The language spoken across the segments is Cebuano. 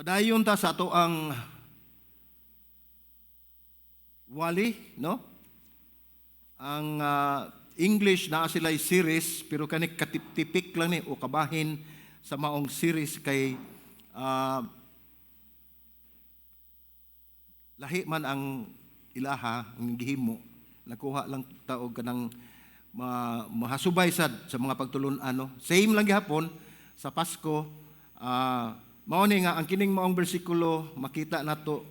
Padayon ta sa ato ang wali, no? Ang English naa sila series, pero kani katiptipik lang ni o kabahin sa maong series kay lahi man ang ilaha ang gihimo, nakuha lang ta og kanang mahasubay sad sa mga pagtulun-an, no? Same lang gihapon sa Pasko. Mao ni nga ang kining maong bersikulo makita nato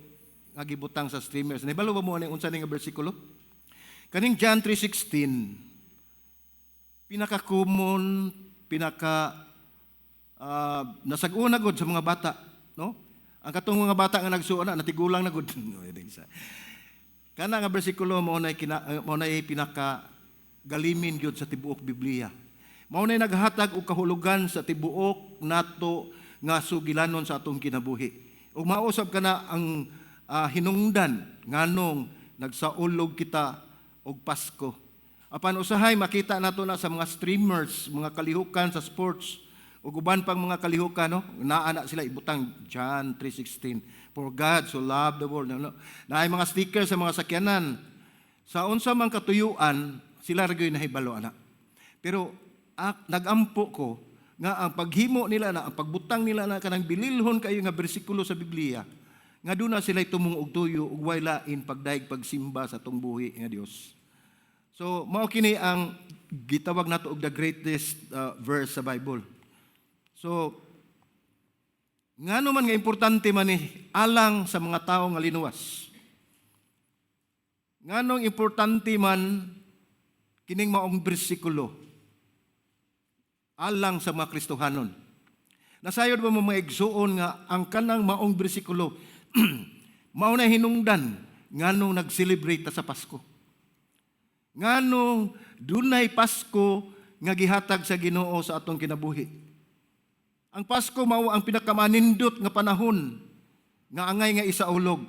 nga gibutang sa streamers. Nahibalo ba mo ani unsa ni nga bersikulo? Kaning John 3:16, pinaka common, pinaka nasag-una gud sa mga bata, no? Ang katong mga bata nga nagsuon na natigulang na gud. Kana nga bersikulo mao nay pinaka galimin gyud sa tibuok Biblia. Mao nay naghatag og kahulugan sa tibuok nato nga sugilanon sa atong kinabuhi. Ug mausab kana ang hinungdan nganong nagsaulog kita og Pasko. Apan usahay makita nato na sa mga streamers, mga kalihukan sa sports ug uban pang mga kalihukan, no, naa na sila ibutang John 3:16, "For God so loved the world," no? Naay mga sticker sa mga sakyanan. Sa unsa man katuyuan, sila ra gyud nahibalo ana. Pero nagampo ko nga ang paghimo nila na, ang pagbutang nila na kanang bililhon kayo nga bersikulo sa Biblia nga duna sila tumong og tuyo ug way lain pagdayeg pagsimba sa atong buhi nga Dios. So mao kini ang gitawag nato og the greatest verse sa Bible. So ngano man nga importante man ni alang sa mga tawo nga linuwas? Nganong importante man kining maong bersikulo alang sa mga Kristohanon? Nasayod ba mo, mga igsuon, nga ang kanang maong bersikulo mao na hinungdan nganong nag-celebrate ta sa Pasko? Nganong dunay Pasko nga gihatag sa Ginoo sa atong kinabuhi? Ang Pasko mao ang pinakamanindot nga panahon nga angay nga isaulog.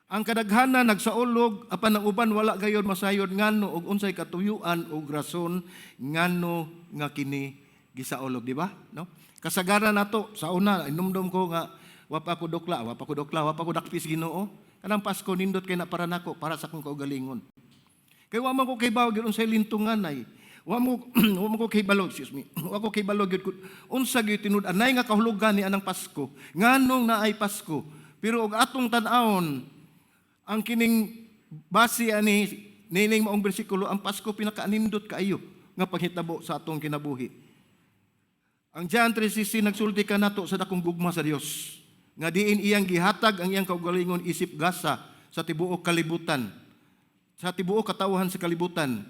Ang kadaghanan nagsaulog, apan ang uban wala gayon masayod ngano og unsay katuyuan og rason ngano nga kini gisaulog, di ba? No? Kasagaran nato sa una, inumdum ko nga wa pa ko dukla, wa pa ko dukla, wa pa ko dakpis Ginoo. Kanang Pasko nindot kay na para nako, para sa akong kaugalingon. Kay wa man ko kahibaw gyud unsay lintungan ay. Wa man ko kahibalo, excuse me. Wa ko kahibalo gyud kung unsa gyud tinud-anay nga kahulugan ni anang Pasko. Nganong naay Pasko? Pero og atong tan-awon ang kining base ani nining maong bersikulo, ang Pasko pinakaanindot kaayo nga panghitabo sa atong kinabuhi. Ang John 3:16 nagsulti kanato sa dakong gugma sa Dios nga diin iyang gihatag ang iyang kaugalingon isip gasa sa tibuok kalibutan, sa tibuok katawhan sa kalibutan.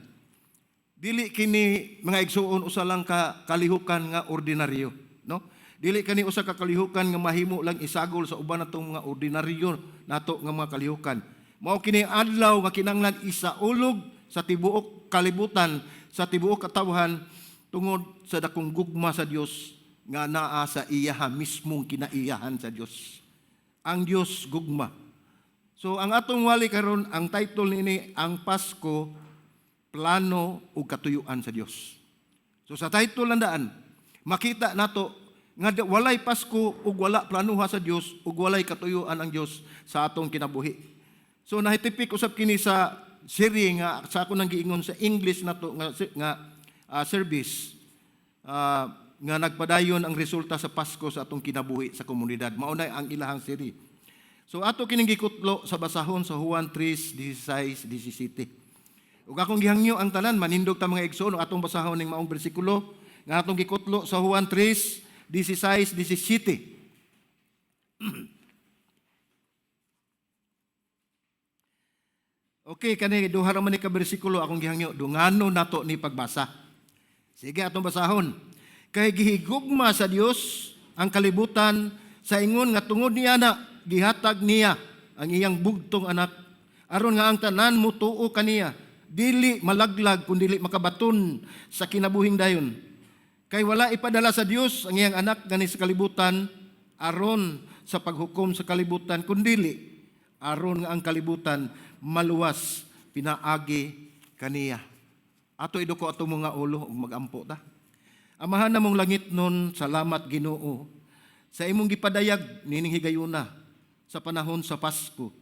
Dili kini, mga igsuon, usa lang ka kalihukan nga ordinaryo, no? Dili kani usa ka kalihukan nga mahimo lang isagol sa uban natong mga ordinaryo nato nga mga kalihukan. Mao kini adlaw nga kinahanglan isaulog sa tibuok kalibutan, sa tibuok katawhan, tungod sa dakong gugma sa Dios nga naa sa iyaha mismong kinaiyahan sa Dios. Ang Dios gugma. So ang atong wali karon, ang title niini, "Ang Pasko, Plano ug Katuyuan sa Dios." So sa title lang daan, makita nato nga walay Pasko ug wala planuha sa Dios ug walay katuyuan ang Dios sa atong kinabuhi. So nahitipik usab kini sa serie nga sa ako nang giingon sa English nato nga service nga nagpadayon ang resulta sa Pasko sa atong kinabuhi sa komunidad. Mao na ang ilahang serie. So ato kining gikutlo sa basahon sa Juan 3:16 17. Ug akong gihangyo ang tanan manindog ta, mga igsoon, ug atong basahon ning maong bersikulo nga atong gikutlo sa Juan 3:16 17. Okay, kani duha ra man ni ka bersikulo, akong gihangyo dungano nato ni pagbasa. Sige, atong basahon. Kay gihigugma sa Dios ang kalibutan sa ingon nga tungod niya na gihatag niya ang iyang bugtong anak, aron nga ang tanan mutuo kaniya dili malaglag kun dili makabaton sa kinabuhing dayon. Kay wala ipadala sa Dios ang iyang anak gani sa kalibutan aron sa paghukom sa kalibutan, kundili aron nga ang kalibutan maluwas pinaagi kaniya. Ato iduko ato mga ulo ug magampo ta. Amahan namong langitnon, salamat, Ginoo. Sa imong gipadayag nining higayuna sa panahon sa Pasko.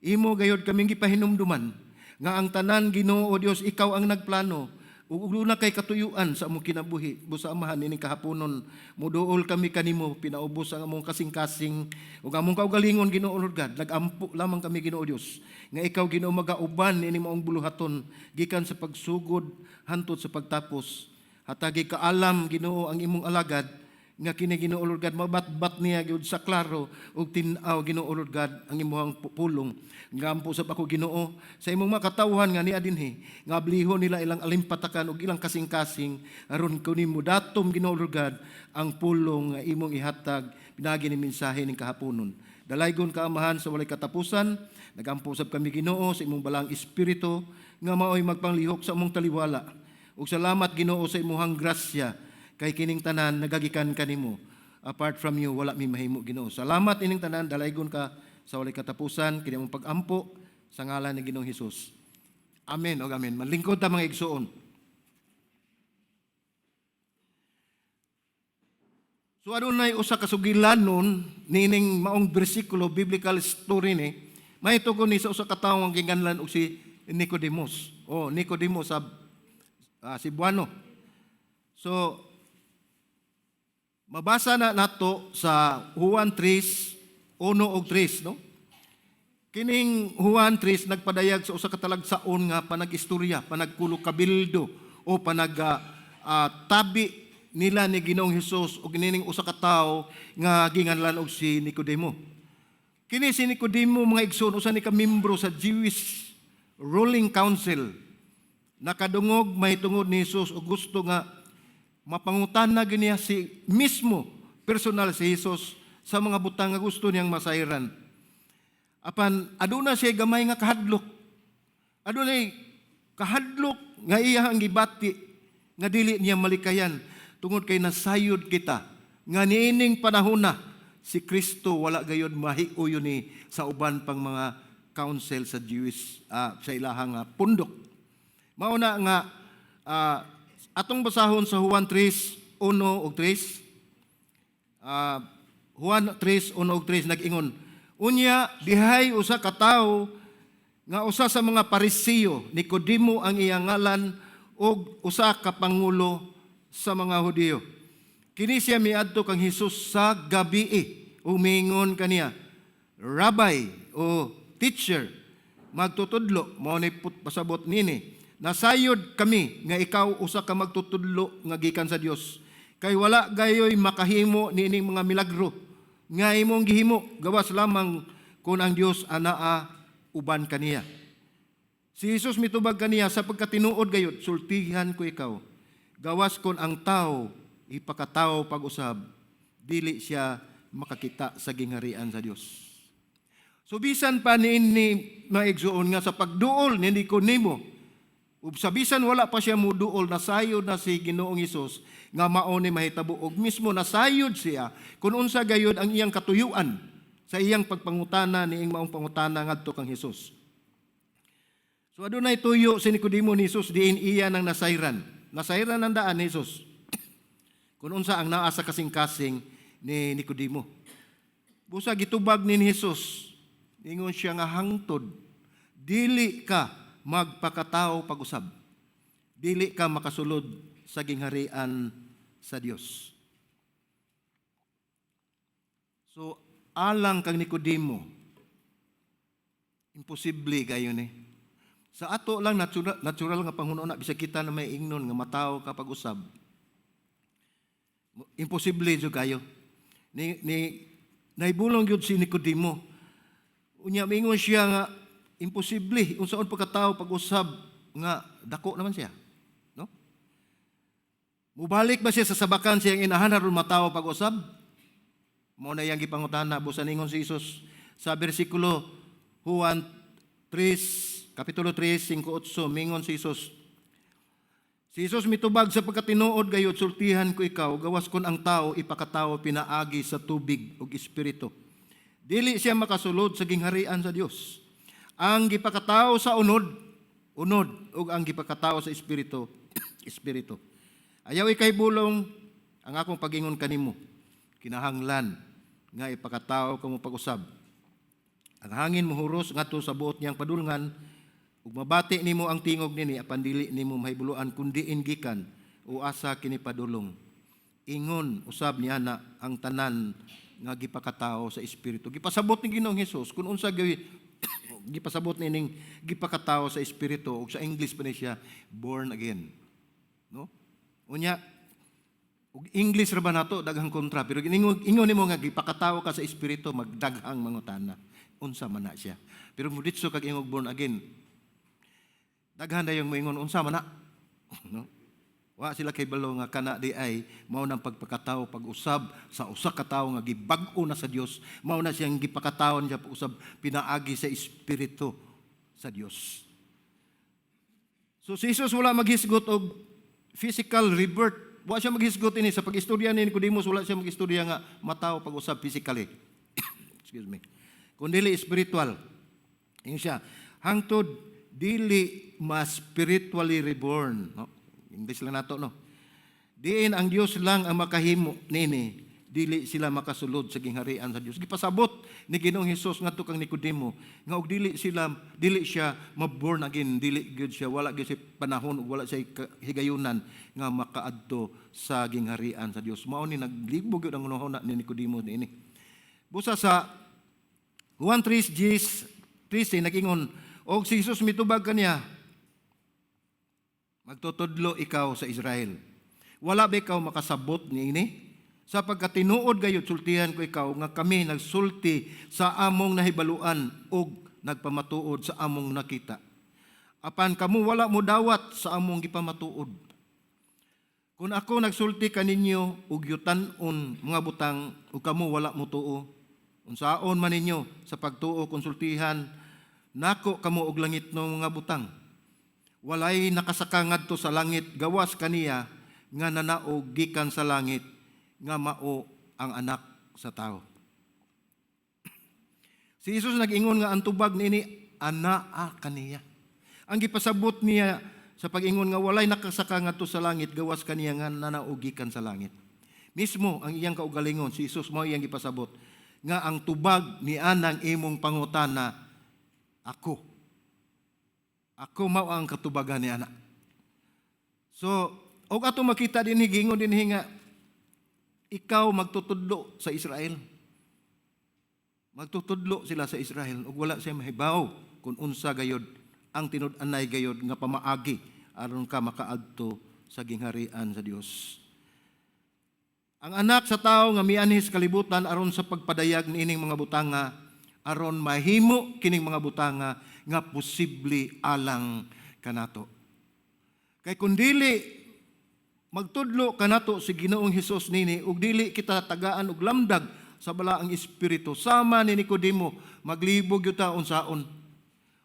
Imo gayod kaming gipahinumduman nga ang tanan, Ginoo Dios, ikaw ang nagplano ug duna kay katuyuan sa among kinabuhi. Busa, Amahan, nining kahaponon muduol kami kanimo, pinaubos ang among kasing-kasing ug among kaugalingon, Ginoo Lord God. Nagampo lamang kami, Ginoo Dios, nga ikaw, Ginoo, magauban nining maong buluhaton gikan sa pagsugod hantod sa pagtapos. Hatagi kaalam, Ginoo, ang imong alagad nga kini, Ginoo Lord God, mabatbat niya gyud sa klaro ug tin-aw, Ginoo Lord God, ang imong pulong. Ngampo sab ako, Ginoo, sa imong mga katawhan nga nia dinhi nga ablihon nila ilang alimpatakan ug ilang kasing-kasing aron kunin mo datom, Ginoo Lord God, ang pulong nga imong ihatag pinaagi ni mensahe ning kahaponon. Dalaygon ka, Amahan, sa walay katapusan. Nagampo sab kami, Ginoo, sa imong Balaang Espiritu nga maoy magpanglihok sa among taliwala. Ug salamat, Ginoo, sa imong grasya kay kining tanan nagagikan kanimo. Apart from you, wala mi mahimo, Ginoo. Salamat ining tanan, dalaygon ka sa walay katapusan. Kini among pagampo sa ngalan ni Ginoong Hesus. Amen o amen. Manlingkod ta, mga igsuon. So adunay usa ka sugilanon nining maong bersikulo, biblical story ni, mahitungod ni sa usa ka tawo ang ginganlan og si Nicodemus. Oh, Nicodemus sa Cebuano. So mabasa na nato sa Juan 3, 1 ug 3, no? Kining Juan 3 nagpadayag sa usa ka talagsaon nga panag-istorya, panagkulo kabildo o panag tabi nila ni Ginoong Hesus ug nining usa ka tawo nga ginganlan og si Nicodemo. Kini si Nicodemo, mga igsoon, usa ni ka membro sa Jewish ruling council. Nakadungog mahitungod ni Hesus ug gusto nga mapangutana niya si mismo personal si Hesus sa mga butang nga gusto niyang masayran. Apan aduna siya gamay nga kahadlok. Adunay kahadlok nga iya ang gibati nga dili niya malikayan tungod kay nasayod kita nga niining panahon na si Kristo wala gayod mahiuyon ni sa uban pang mga council sa Jewish sa ilahang pundok. Mao na nga atong basahon sa Juan 3:1 ug 3. Juan 3:1 ug 3 nag-ingon, "Unya dihay usa ka tawo nga usa sa mga Parisiyo, Nicodemo ang iyang ngalan ug usa ka pangulo sa mga Hudiyo. Kini siya miadto kang Hesus sa gabii ug miingon kaniya, 'Rabbi' o teacher, magtutudlo, mao ni pasabot nini. 'Nasayod kami nga ikaw usa ka magtutudlo nga gikan sa Dios. Kay wala gayoy makahimo niining mga milagro nga imong gihimo gawas lamang kung ang Dios anaa uban kaniya.' Si Jesus mitubag kaniya, 'Sa pagkatinuod gayud, sultihan ko ikaw. Gawas kon ang tao ipakatawo pag-usab, dili siya makakita sa gingharian sa Dios.'" So bisan pa niini, mga igsuon, nga sa pagduol ni Nicodemo, ug sa bisan wala pa siya muduol, nasayod na si Ginoong Hesus nga mao ni mahitabo ug mismo nasayod siya kung unsa gayud ang iyang katuyuan sa iyang pagpangutana niing maong pangutana ngadto kang Hesus. So adunay tuyo si Nicodemo ni Jesus diin iya nang nasayran. Nasayran ang daan ni Jesus kung unsa ang naa sa kasing-kasing ni Nicodemo. Busa gitubag ni Jesus. Ingon siya nga hangtod dili ka magpakatao pag-usab, dili ka makasulod sa gingharian sa Dios. So alang kang Nicodemo, imposible kayo ni. Sa ato lang natural nga panghuna-huna, bisag kita na may ingnon nga matawo ka pag-usab. Imposible jud kayo. Ni naibulong gyud si Nicodemo. Unya mingon siya nga imposible unsaon pagkatao pag-usab nga dako naman siya. No? Mubalik ba siya sa sabakan siyang inahan aron matawo pag-usab? Mao na iyang gipangutana. Busa ningon si Jesus sa bersikulo Juan 3, kapitulo 3, 5, 8, mingon si Jesus. Si Jesus mitubag, "Sa pagkatinuod gayud, sultihan ko ikaw, gawas kon ang tao ipakatao pinaagi sa tubig ug espiritu, dili siya makasulod sa gingharian sa Dios. Ang gipakatao sa unod, unod, ug ang gipakatao sa espiritu, espiritu. Ayaw ikahibulong ang akong pagingon kanimo. Kinahanglan nga ipakatao kamo pag-usab. Ang hangin mohuros ngadto sa buot niyang padulngan ug mabati nimo ang tingog nini, apan dili nimo mahibuluan kun diin gikan o asa kini padulong. Ingon usab ni ana ang tanan nga gipakatao sa Espiritu. Gipasabot ni Ginoong Hesus kung unsa gyud gipasabot nining gipakatao sa Espiritu, ug sa English pa ni siya born again. No? Unya ug English ra ba nato, daghang kontra, pero ingon ingon nimo nga gipakatao ka sa Espiritu, magdaghang mangutana unsa man na siya. Pero muditso kag ingog born again, daghan dayong moingon unsa man na. No? Wa sila kay balo nga kana di ay mao nang pagpakatao pag-usab sa usa ka tawo nga gibag-o na sa Dios. Mao na siyang gipakatao niya pag-usab pinaagi sa Espiritu sa Dios. So si Jesus wala maghisgot og physical rebirth. Wa siya maghisgot ini sa pag-istorya ni Nicodemus, wala siya mag-istorya nga matawo pag-usab physically. Excuse me. Kun dili spiritual. Ingon siya, hangtod dili ma spiritually reborn, no? English lang nato, no. Diin ang Dios lang ang makahimo nini, dili sila makasulod sa gingharian sa Dios. Gipasabot ni Ginoong Hesus ngadto kang Nicodemo nga og dili siya ma-born again, dili gyud siya, wala gyud siya panahon ug wala siya higayunan nga makaadto sa gingharian sa Dios. Mao ni naglibog gyud ang hunahuna ni Nicodemo niini. Busa sa Juan 3, 13 nag-ingon, og si Jesus mitubag kaniya, "Magtutudlo ikaw sa Israel. Wala ba ikaw makasabot niini? Sa pagkatinuod gayud sultihan ko ikaw nga kami nagsulti sa among nahibaluan ug nagpamatuod sa among nakita. Apan kamo wala mo dawat sa among gipamatuod. Kung ako nagsulti kaninyo og yutan-on mga butang ug kamo wala mo tuo, unsaon man ninyo sa pagtuo kung sultihan nako kamo og langitnong mga butang? Walay nakasaka ngadto sa langit gawas kaniya nga nanaog gikan sa langit, nga mao ang Anak sa Tao." Si Jesus nag-ingon nga ang tubag niini anaa kaniya. Ang gipasabot niya sa pag-ingon nga walay nakasaka ngadto sa langit gawas kaniya nga nanaog gikan sa langit. Mismo ang iyang kaugalingon, si Jesus, mao iyang gipasabot nga ang tubag ni anang imong pangutana, ako. Ako mao ang katubagan ni ana. So, og ato makita dinhi, giingon dinhi nga ikaw magtutudlo sa Israel. Magtutudlo sila sa Israel ug wala siya mahibaw kung unsa gayod ang tinud-anay gayod nga pamaagi aron ka makaadto sa gingharian sa Dios. Ang Anak sa Tao nga mianhi sa kalibutan aron sa pagpadayag niining mga butanga, aron mahimo kining mga butanga nga posible alang kanato. Kay kung dili magtudlo kanato si Ginoong Hesus nini ug dili kita tagaan og lamdag sa Balaang Espiritu sama ni Nicodemo, maglibog gyud ta unsaon.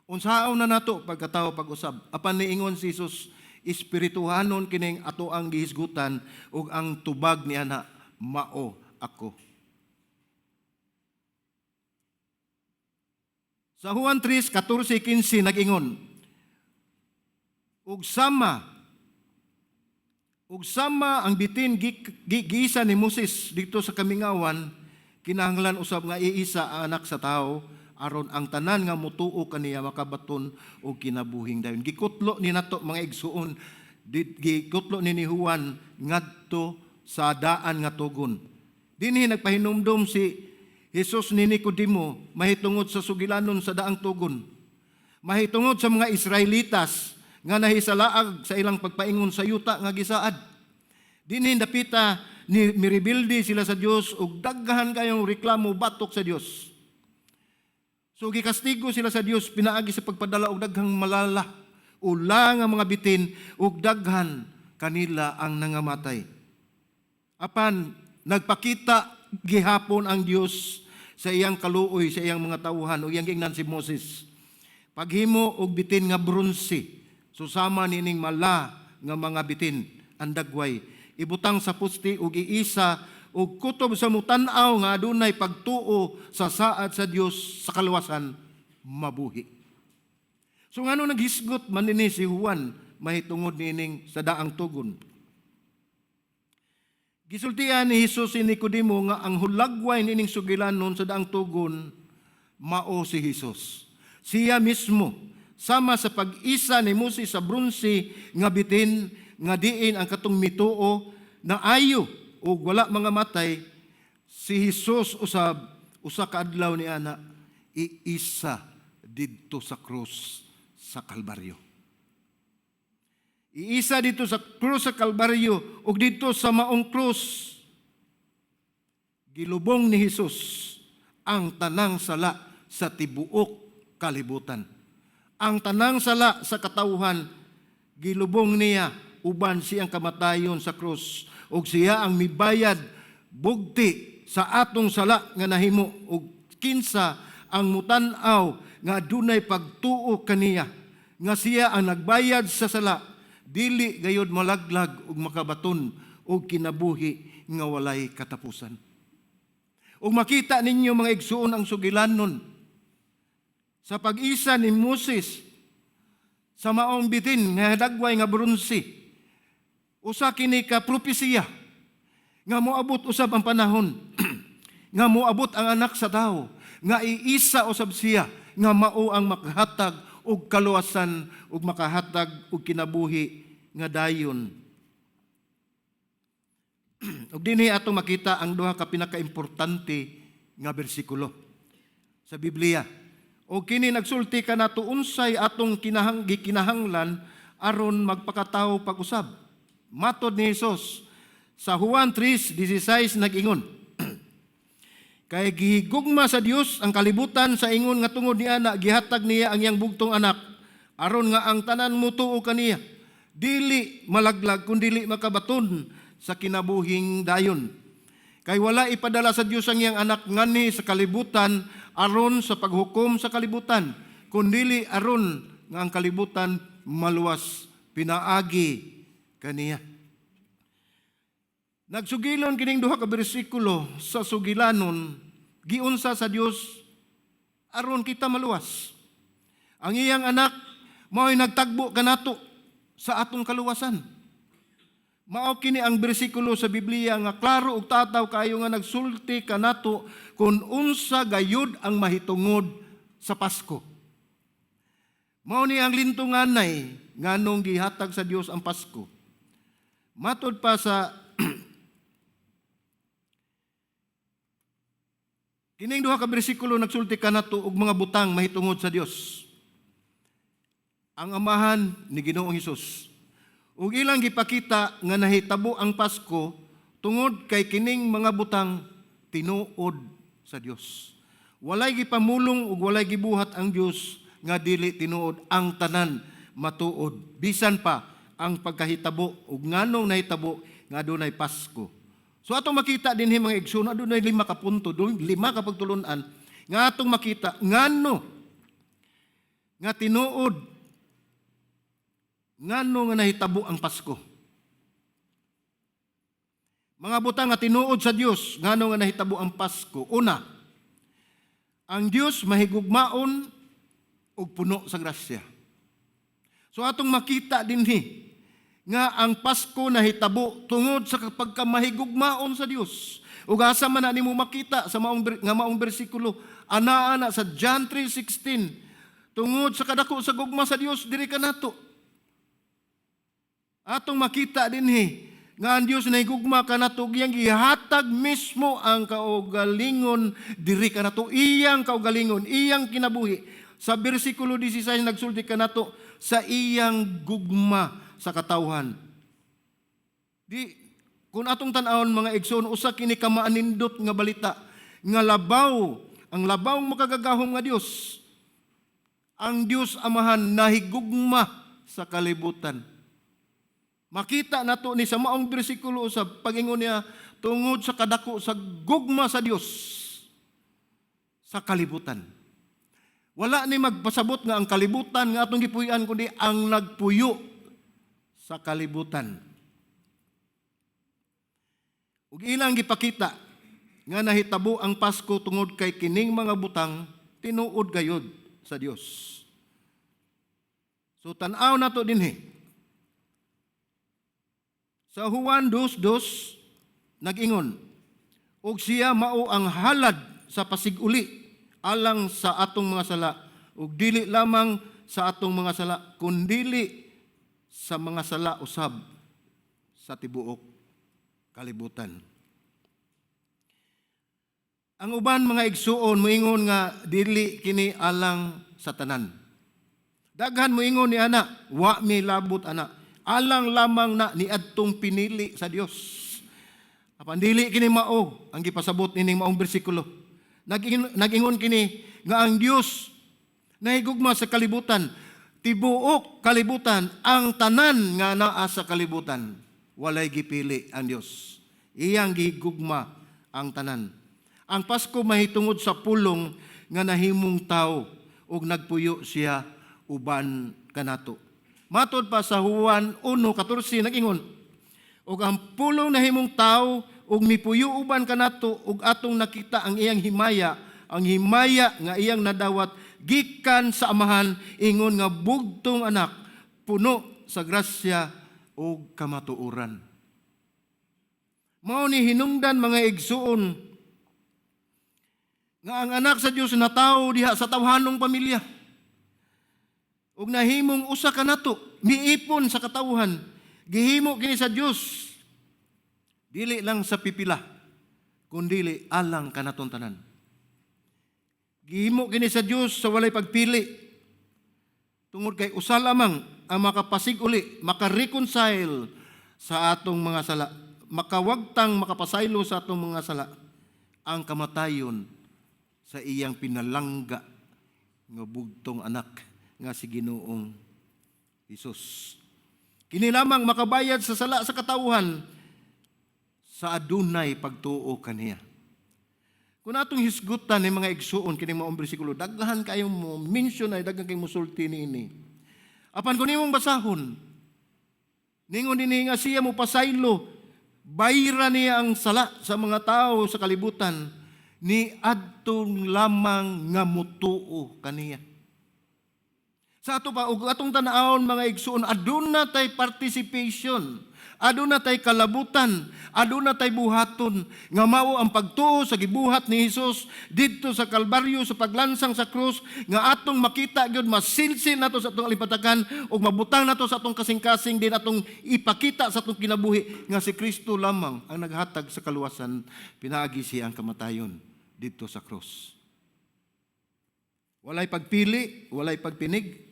Unsaon na nato pagkatao pag-usab. Apan niingon si Jesus, espirituhanon kining ato ang gihisgutan ug ang tubag ni ana mao ako. Sa Juan 3, 14, 15 nag-ingon, Ug sama ang bitin giisa ni Moses dito sa kamingawan, kinahanglan usab nga iisa ang Anak sa Tao aron ang tanan nga mutuo kaniya makabaton og kinabuhing dayon. Gikutlo ni nato, mga igsuon, gikutlo ni Juan ngadto sa daan nga tugon. Dinhi nagpahinumdom si Jesus ni Nicodemo mahitungod sa sugilanon sa daang tugon. Mahitungod sa mga Israelitas nga nahisalaag sa ilang pagpaingon sa yuta nga gisaad. Dinhi dapita ni mirebilde sila sa Dios ug daghan kayong reklamo batok sa Dios. So gikastigo sila sa Dios pinaagi sa pagpadala og daghang malala, ula nga mga bitin, ug daghan kanila ang nangamatay. Apan nagpakita gihapon ang Dios sa iyang kaluoy sa iyang mga tawhan ug iyang giingnan si Moses, "Paghimo og bitin nga bronse, susama nining mala nga mga bitin ang dagway, ibutang sa poste ug iisa og kutob sa mutan-aw nga adunay pagtuo sa saad sa Dios sa kaluwasan, mabuhi." So ngano naghisgot man nini si Juan mahitungod niining sa daang tugon? Gisultian ni Jesus si Nicodemo nga ang hulagway nining sugilanon sa daang tugon mao si Jesus. Siya mismo, sama sa pag-isa ni Moses sa bronse nga bitin nga diin ang katong mituo na ayo ug wala mga matay, si Jesus usab usa ka adlaw ni ana iisa didto sa krus sa Kalbaryo. Iisa dito sa krus sa Kalbaryo ug dito sa maong krus gilubong ni Jesus ang tanang sala sa tibuok kalibutan. Ang tanang sala sa katawhan gilubong niya uban siyang kamatayon sa krus ug siya ang mibayad bugti sa atong sala nga nahimo, ug kinsa ang mutan-aw nga adunay pagtuo kaniya nga siya ang nagbayad sa sala, dili gayod malaglag ug makabaton og kinabuhi nga walay katapusan. Ug makita ninyo, mga igsuon, ang sugilanon sa pag-isa ni Moses sa maong bitin nga dagway nga bronse. Usa kini ka propesiya nga moabot usab ang panahon nga moabot ang Anak sa Tao nga iisa usab siya nga mao ang makahatag og kaluwasan ug makahatag og kinabuhi nga dayon. Ug dinhi atong makita ang duha ka pinakaimportante nga bersikulo sa Biblia. O kini nagsulti kanato unsay atong gikinahanglan aron magpakatawo pag-usab. Matod ni Jesus sa Juan 3:16, nag-ingon, "Kay gihigugma sa Dios ang kalibutan sa ingon nga tungod niana gihatag niya ang iyang bugtong Anak, aron nga ang tanan motuo kaniya dili malaglag kun dili makabaton sa kinabuhing dayon. Kay wala ipadala sa Dios ang iyang Anak nganhi sa kalibutan aron sa paghukom sa kalibutan, kundili aron nga ang kalibutan maluwas pinaagi kaniya." Nagsugilon kining duha ka bersikulo sa sugilanon giunsa sa Dios aron kita maluwas. Ang iyang Anak mao'y nagtagbo kanato sa atong kaluwasan. Mao kini ang bersikulo sa Biblia nga klaro ug tataw kaayo nga nagsulti kanato kung unsa gayud ang mahitungod sa Pasko. Mao ni ang lintunganay nganong gihatag sa Dios ang Pasko. Matod pa sa kining duha ka bersikulo, nagsulti kanato og mga butang mahitungod sa Dios, ang Amahan ni Ginoong Hesus. Ug ilang gipakita nga nahitabo ang Pasko tungod kay kining mga butang tinuod sa Dios. Walay gipamulong ug walay gibuhat ang Dios nga dili tinuod. Ang tanan matuod. Bisan pa ang pagkahitabo ug nganong nahitabo nga adunay Pasko. So atong makita dinhi, mga igsoon, adunay lima ka punto, lima ka pagtulunan nga atong makita ngano nga tinuod, ngano nga nahitabo ang Pasko. Mga butang nga tinuod sa Dios ngano nga nahitabo ang Pasko. Una, ang Dios mahigugmaon ug puno sa grasya. So atong makita dinhi nga ang Pasko nahitabo tungod sa pagkamahigugmaon sa Dios. Ug asa man na nimo makita sa maong bersikulo? Anaa na sa John 3:16. Tungod sa kadako sa gugma sa Dios diri kanato. Atong makita dinhi nga ang Dios nahigugma kanato, iyang gihatag mismo ang kaugalingon diri kanato, iyang kaugalingon, iyang kinabuhi. Sa bersikulo 16, nagsulti kanato sa iyang gugma sa katawhan. Di kung atong tan-awon, mga igsoon, usa kini ka maanindot nga balita nga labaw ang labaw makagagahom nga Dios, ang Dios Amahan, nahigugma sa kalibutan. Makita nato ni sa maong bersikulo sa pagingon niya tungod sa kadako sa gugma sa Dios sa kalibutan. Wala ni magpasabot nga ang kalibutan nga atong gipuy-an, kundi ang nagpuyo sa kalibutan. Ug ilang gipakita nga nahitabo ang Pasko tungod kay kining mga butang tinuod gayud sa Dios. So tan-aw nato dinhi. Sa Juan 2:2, Nag-ingon, "Ug siya mao ang halad sa pasig-uli alang sa atong mga sala, ug dili lamang sa atong mga sala, kundili sa mga sala usab sa tibuok kalibutan." Ang uban, mga igsuon, moingon nga dili kini alang sa tanan. Daghan moingon ni ana, "Wa mi labot ana. Alang lamang na niadtong pinili sa Dios." Apan dili kini mao ang gipasabot nining maong bersikulo. Nag-ingon kini nga ang Dios nahigugma sa kalibutan, tibuok kalibutan, ang tanan nga naa sa kalibutan. Walay gipili ang Dios. Iyang gihigugma ang tanan. Ang Pasko mahitungod sa Pulong nga nahimong tao ug nagpuyo siya uban kanato. Matod pa sa Juan 1:14, nag-ingon, "Ug ang Pulong nahimong tao ug mipuyo uban kanato, ug atong nakita ang iyang himaya, ang himaya nga iyang nadawat gikan sa Amahan, ingon nga bugtong anak, puno sa grasya ug kamatuoran." Mao ni hinungdan, mga igsuon, nga ang Anak sa Dios natawo diha sa tawhanong pamilya. Ug nahimong usa kanato, miipon sa katawhan. Gihimo kini sa Dios dili lang sa pipila, kundili alang kanatong tanan. Gihimo kini sa Dios sa walay pagpili. Tungod kay usa lamang ang makapasig-uli, makareconcile sa atong mga sala, makawagtang makapasaylo sa atong mga sala, ang kamatayon sa iyang pinalangga nga bugtong anak nga si Ginoong Hesus. Kini lamang makabayad sa sala sa katawhan sa adunay pagtuo kaniya. Kung atong hisgutan ni, mga igsuon, kini maong bersikulo, daghan kayong mo mention ay daghan kayong musulti niini. Apan kung nimong basahon, ningon dinhi nga siya mo pasaylo, bayra niya ang sala sa mga tao sa kalibutan ni adtong lamang nga mutuo kaniya. Sa ato pa, ug atong tan-awon, mga igsuon, aduna tay participation, aduna tay kalabutan, aduna tay buhaton nga mao ang pagtuo sa gibuhat ni Hesus didto sa Kalbaryo sa paglansang sa krus, nga atong makita gyud, masilsil nato sa atong alipatakan ug mabutang nato sa atong kasing-kasing din, atong ipakita sa atong kinabuhi nga si Kristo lamang ang naghatag sa kaluwasan pinaagi siyang kamatayon didto sa krus. Walay pagpili, walay pagpinig.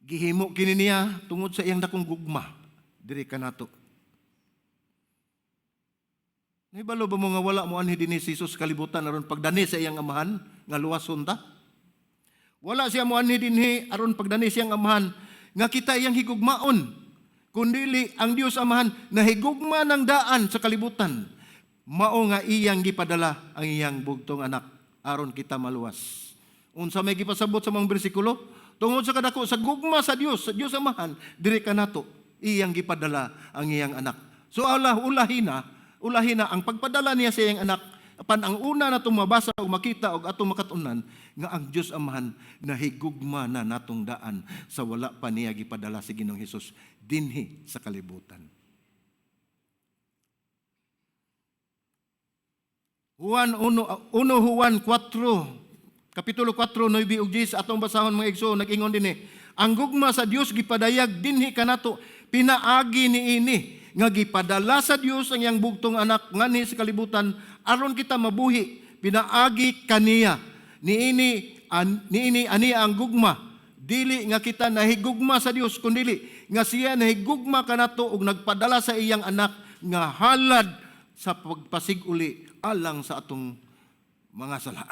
Gihimo kini niya tungod sa iyang dakong gugma diri kanato. Nahibalo ba mo nga wala mo anhi dinhi si Jesus kalibutan aron pagdani sa iyang Amahan nga luwason ta? Wala siya mo anhi dinhi aron pagdani siyang Amahan nga kita iyang higugmaon. Kundili ang Dios Amahan nahigugma ng daan sa kalibutan. Mao nga iyang gipadala ang iyang bugtong anak aron kita maluwas. Unsa may gipasabot sa mga bersikulo? Tungod sa kadako sa gugma sa Dios Amahan diri kanato, iyang gipadala ang iyang anak. So Allah ulahi na ang pagpadala niya sa iyang anak. Apan ang una na mabasa o makita o atong makatunan nga ang Dios Amahan nahigugma na natong daan sa wala pa niya gipadala si Ginoong Hesus dinhi sa kalibutan. Juan 1, 1 Juan 4, Kapitulo 4, 9 ug 10, atong basahon, mga igsoon, nag-ingon dinhi, "Ang gugma sa Dios gipadayag dinhi kanato pinaagi niini nga gipadala sa Dios ang iyang bugtong anak nganhi sa kalibutan aron kita mabuhi pinaagi kaniya. Niini ani ang gugma, dili nga kita nahigugma sa Dios, kundili nga siya nahigugma kanato ug nagpadala sa iyang anak nga halad sa pagpasig-uli alang sa atong mga sala."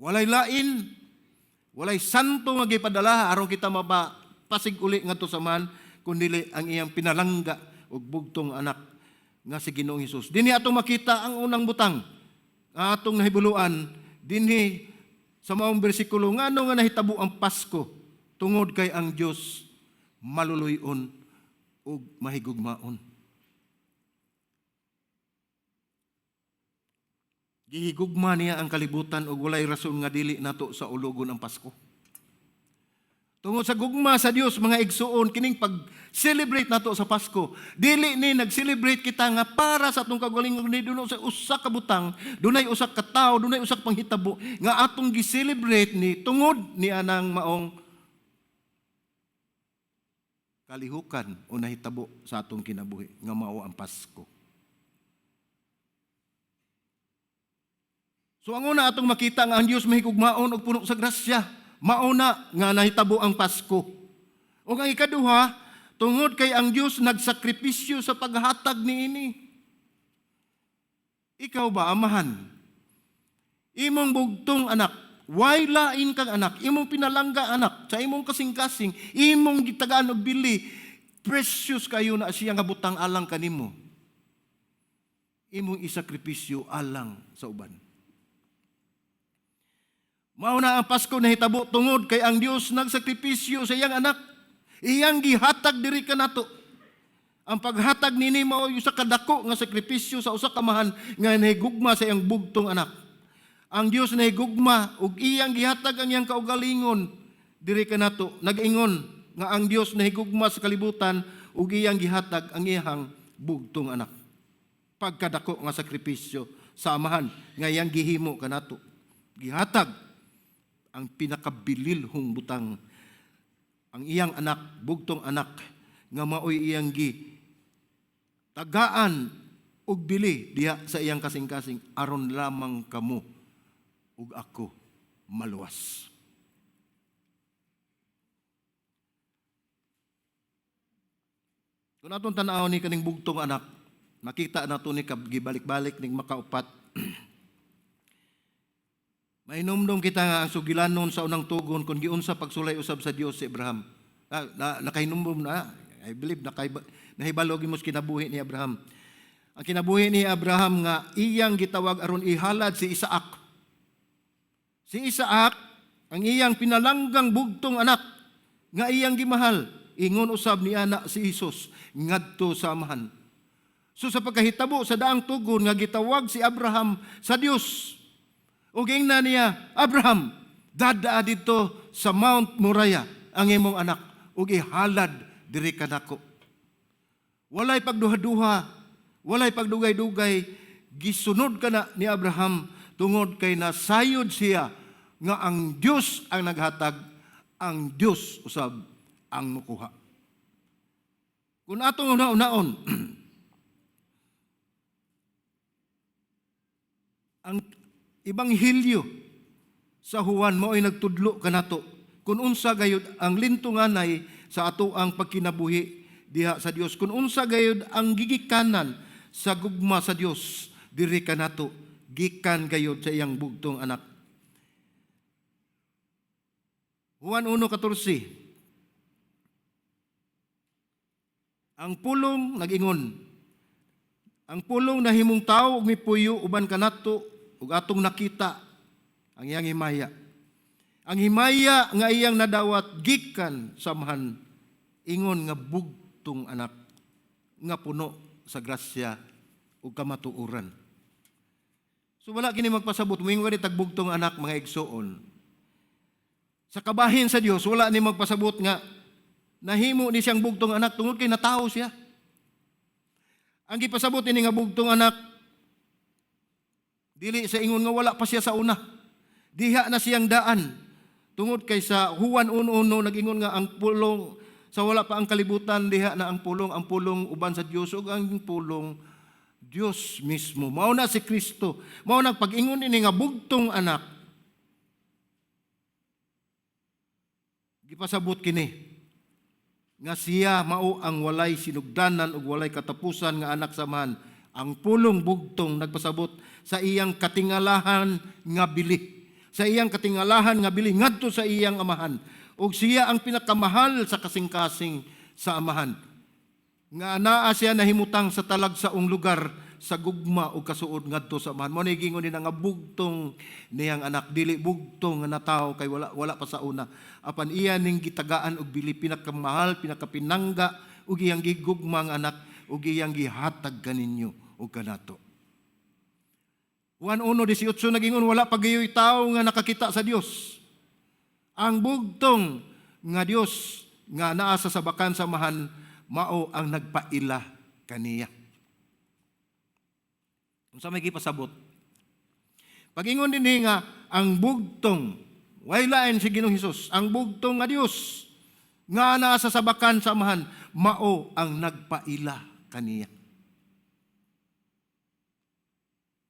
Walay lain, walay santo nga gipadala aron kita mapasig-uli ngadto sa Amahan, kundili ang iyang pinalangga ug bugtong anak nga si Ginoong Hesus. Dinhi atong makita ang unang butang nga atong nahibuluan dinhi sa maong bersikulo, ngano nga nahitabo ang Pasko: tungod kay ang Dios maluluy-on ug mahigugmaon. Gihigugma niya ang kalibutan ug walay rason nga dili nato saulogon ang Pasko. Tungod sa gugma sa Dios, mga igsuon, kining pag-celebrate nato sa Pasko, dili ni nag-celebrate kita nga para sa atong kaugalingon, ni dunay sa usa ka butang, dunay usa ka tawo, dunay usa ka panghitabo nga atong gi-celebrate ni tungod ni anang maong kalihukan o nahitabo sa atong kinabuhi nga mao ang Pasko. So ang una atong makita nga ang Dios mahigugmaon ug puno sa grasya. Mauna nga nahitabo ang Pasko. O ang ikaduha, tungod kay ang Dios nagsakripisyo sa paghatag niini. Ikaw ba, amahan? Imong bugtong anak, way lain kang anak, imong pinalangga anak, sa imong kasing-kasing, imong gitagaan og bili, precious kayo na siya nga butang alang kanimo. Imong isakripisyo alang sa uban. Mao na ang Pasko nahitabo tungod kay ang Dios nagsakripisyo sa iyang anak. Iyang gihatag diri kanato. Ang paghatag nini mao usa ka dako nga sakripisyo sa usa ka amahan nga nahigugma sa iyang bugtong anak. Ang Dios nahigugma ug iyang gihatag ang iyang kaugalingon diri kanato. Nag-ingon nga ang Dios nahigugma sa kalibutan ug iyang gihatag ang iyang bugtong anak. Pagkadako nga sakripisyo sa amahan nga iyang gihimo kanato. Gihatag ang pinakabililhong butang, ang iyang anak, bugtong anak, nga maoy iyang gi tagaan og bili diha sa iyang kasing-kasing aron lamang kamo ug ako maluwas. Kung atong tan-aw ni kaning bugtong anak, makita nato ni gibalik-balik ning makaupat. Mainumdum kita nga ang sugilanon sa unang tugon kung giunsa pagsulay usab sa Dios si Abraham. Nakahinumdum na, I believe, nahibalo gyud mo sa kinabuhi ni Abraham. Ang kinabuhi ni Abraham nga iyang gitawag aron ihalad si Isaac. Si Isaac, ang iyang pinalanggang bugtong anak, nga iyang gimahal, ingon usab ni ana si Hesus ngadto sa amahan. So sa pagkahitabo sa daang tugon nga gitawag si Abraham sa Dios, ug ingna niya, "Abraham, dadaa didto sa Mount Moriah ang imong anak ug ihalad diri kanako." Walay pagduha-duha, walay pagdugay-dugay, gisunod kana ni Abraham tungod kay nasayod siya nga ang Dios ang naghatag, ang Dios usab ang mukuha. Kung atong una-unaon, ang Ebanghelyo sa Juan mao'y nagtudlo kanato kung unsa gayud ang lintunganay sa ato ang pagkinabuhi diha sa Dios, kung unsa gayud ang gigikanan sa gugma sa Dios diri kanato gikan gayud sa iyang bugtong anak. Juan 1:14. Ang pulong nag-ingon, ang pulong nahimong tawo ug mipuyo uban kanato ug atong nakita ang iyang himaya. Ang himaya nga iyang nadawat gikan sa amahan, ingon nga bugtong anak nga puno sa grasya ug kamatuoran. So wala kini magpasabot, moingon ni tagbugtong anak, mga igsuon. Sa kabahin sa Dios wala ni magpasabot nga nahimo ni siyang bugtong anak tungod kay natawo siya. Ang gipasabot ini nga bugtong anak dili sa ingon nga wala pa siya sa una. Diha na siyang daan. Tungod kay sa Juan 1:1 nag-ingon nga ang pulong sa wala pa ang kalibutan, diha na ang pulong uban sa Dios ug ang pulong Dios mismo. Mao na si Kristo. Mao na pag-ingon ini nga bugtong anak. Gipasabot kini nga siya mao ang walay sinugdanan ug walay katapusan nga anak sa amahan. Ang pulong bugtong nagpasabot sa iyang katingalahan nga bili. Sa iyang katingalahan nga bili ngadto sa iyang amahan. Ug siya ang pinakamahal sa kasing-kasing sa amahan. Nga naa siya nahimutang sa talagsaong lugar sa gugma ug kasuod ngadto sa amahan. Mao ni gingon nila nga bugtong niyang anak, dili bugtong nga natawo kay wala pa sa una. Apan iya ning gitagaan og bili, pinakamahal, pinakapinangga ug iyang gigugma ang anak ug iyang gihatag kaninyo ug kanato. Juan 1:18 nagingon wala pa gayoy tawo nga nakakita sa Dios. Ang bugtong nga Dios nga naa sa sabakan sa Amahan mao ang nagpaila kaniya. Unsa may gipasabot? Pag-ingon dinhi nga ang bugtong, way lain si Ginoong Hesus, ang bugtong nga Dios nga naa sa sabakan sa Amahan mao ang nagpaila kaniya.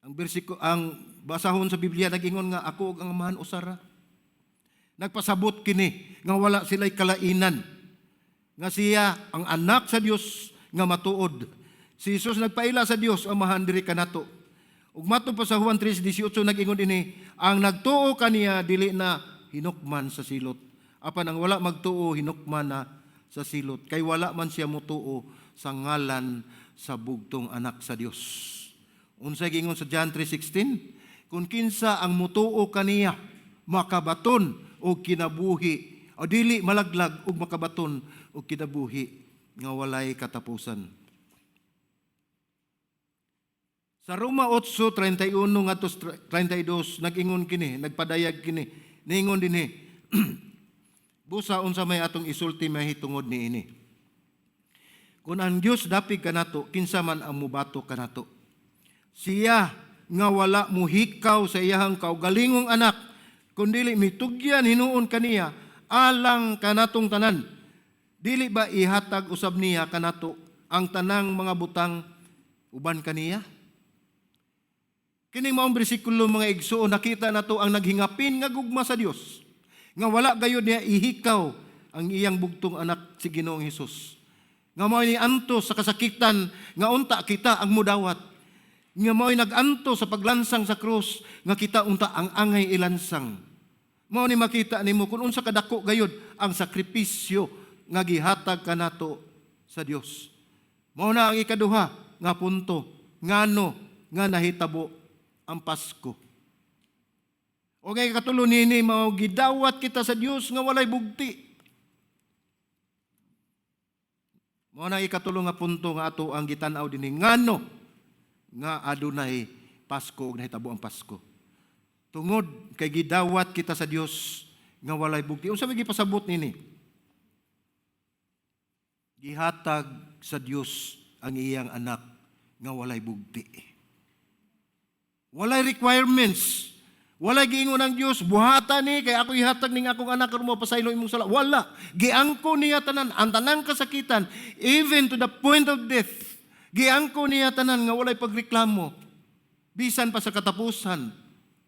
Ang bersiko, ang basahon sa Biblia nag-ingon nga ako ug ang Amahan usa ra. Nagpasabot kini nga wala sila'y kalainan. Nga siya ang anak sa Dios nga matuod. Si Jesus nagpaila sa Dios Amahan diri kanato. Ug matod pa sa Juan 3:18, nag-ingon dinhi, ang nagtuo kaniya dili na hinukman sa silot. Apan ang wala magtuo, hinukman na sa silot kay wala man siya motuo sa ngalan sa bugtong anak sa Dios. Unsay giingon sa John 3:16? Kung kinsa ang mutuo kaniya, makabaton og kinabuhi o dili malaglag ug makabaton og kinabuhi nga walay katapusan. Sa Roma 8:31 ngadto 32, nag-ingon kini, nagpadayag kini, niingon dinhi, "Busa unsa may atong isulti mahitungod niini? Kung ang Dios dapig kanato, kinsa man ang mubato kanato? Siya nga wala muhikaw sa iyahang kaugalingong anak, kundili mitugyan hinuon kaniya alang kanatong tanan. Dili ba ihatag usab niya kanato ang tanang mga butang uban kaniya?" Kining maong bersikulo, mga igsuon, nakita nato ang naghingapin nga gugma sa Dios nga wala gayud niya ihikaw ang iyang bugtong anak, si Ginoong Hesus, nga mao ni antos sa kasakitan nga unta kita ang mudawat, nga mao'y nag-antos sa paglansang sa krus nga kita unta ang angay ilansang. Mao ni makita nimo kung unsa kadako gayud ang sakripisyo nga gihatag kanato sa Dios. Mao na ang ikaduha nga punto, ngano nga nahitabo ang Pasko. O kay katulo nini, mao gidawat kita sa Dios nga walay bugti. Mao na ikatulo nga punto nga ato ang gitan-aw dinhi, ngano nga adunay Pasko ug nahitabo ang Pasko. Tungod kay gidawat kita sa Dios nga walay bugti. Unsa may gipasabot nini? Gihatag sa Dios ang iyang anak nga walay bugti. Walay requirements. Walay giingon ang Dios, "Buhata ni kay ako ihatag ning akong anak aron mapasaylo imong sala." Wala. Giangko niya tanan ang tanang kasakitan, even to the point of death. Giangko niya tanan nga walay pagreklamo. Bisan pa sa katapusan,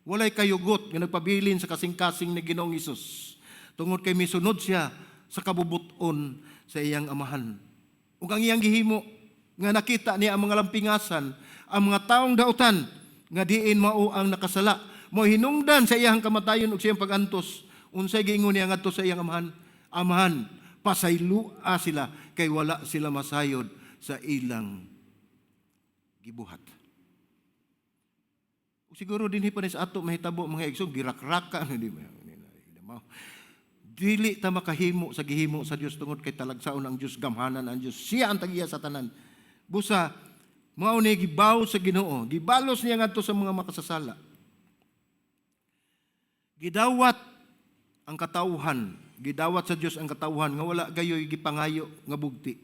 walay kayugot nga nagpabilin sa kasing-kasing ni Ginoong Hesus. Tungod kay misunod siya sa kabubuton sa iyang Amahan. Ug ang iyang gihimo nga nakita niya ang mga lampingasan, ang mga taong dautan nga diin mao ang nakasala, mo hinungdan sa iyang kamatayon ug sa iyang pag-antos. Unsay giingon niya ngadto sa iyang Amahan? "Amahan, pasaylua sila kay wala sila masayod sa ilang gibuhat." Ug siguro dinhi pa ni sa ato mahitabo, mga igsoon, girakraka di ba? Dili ta makahimo sa gihimo sa Dios tungod kay talagsaon ang Dios, gamhanan ang Dios. Siya ang tag-iya sa tanan. Busa mao ni gibaw sa Ginoo, gibalos niya ngadto sa mga makasasala. Gidawat ang katawhan, gidawat sa Dios ang katawhan nga wala gayoy gipangayo nga bugti.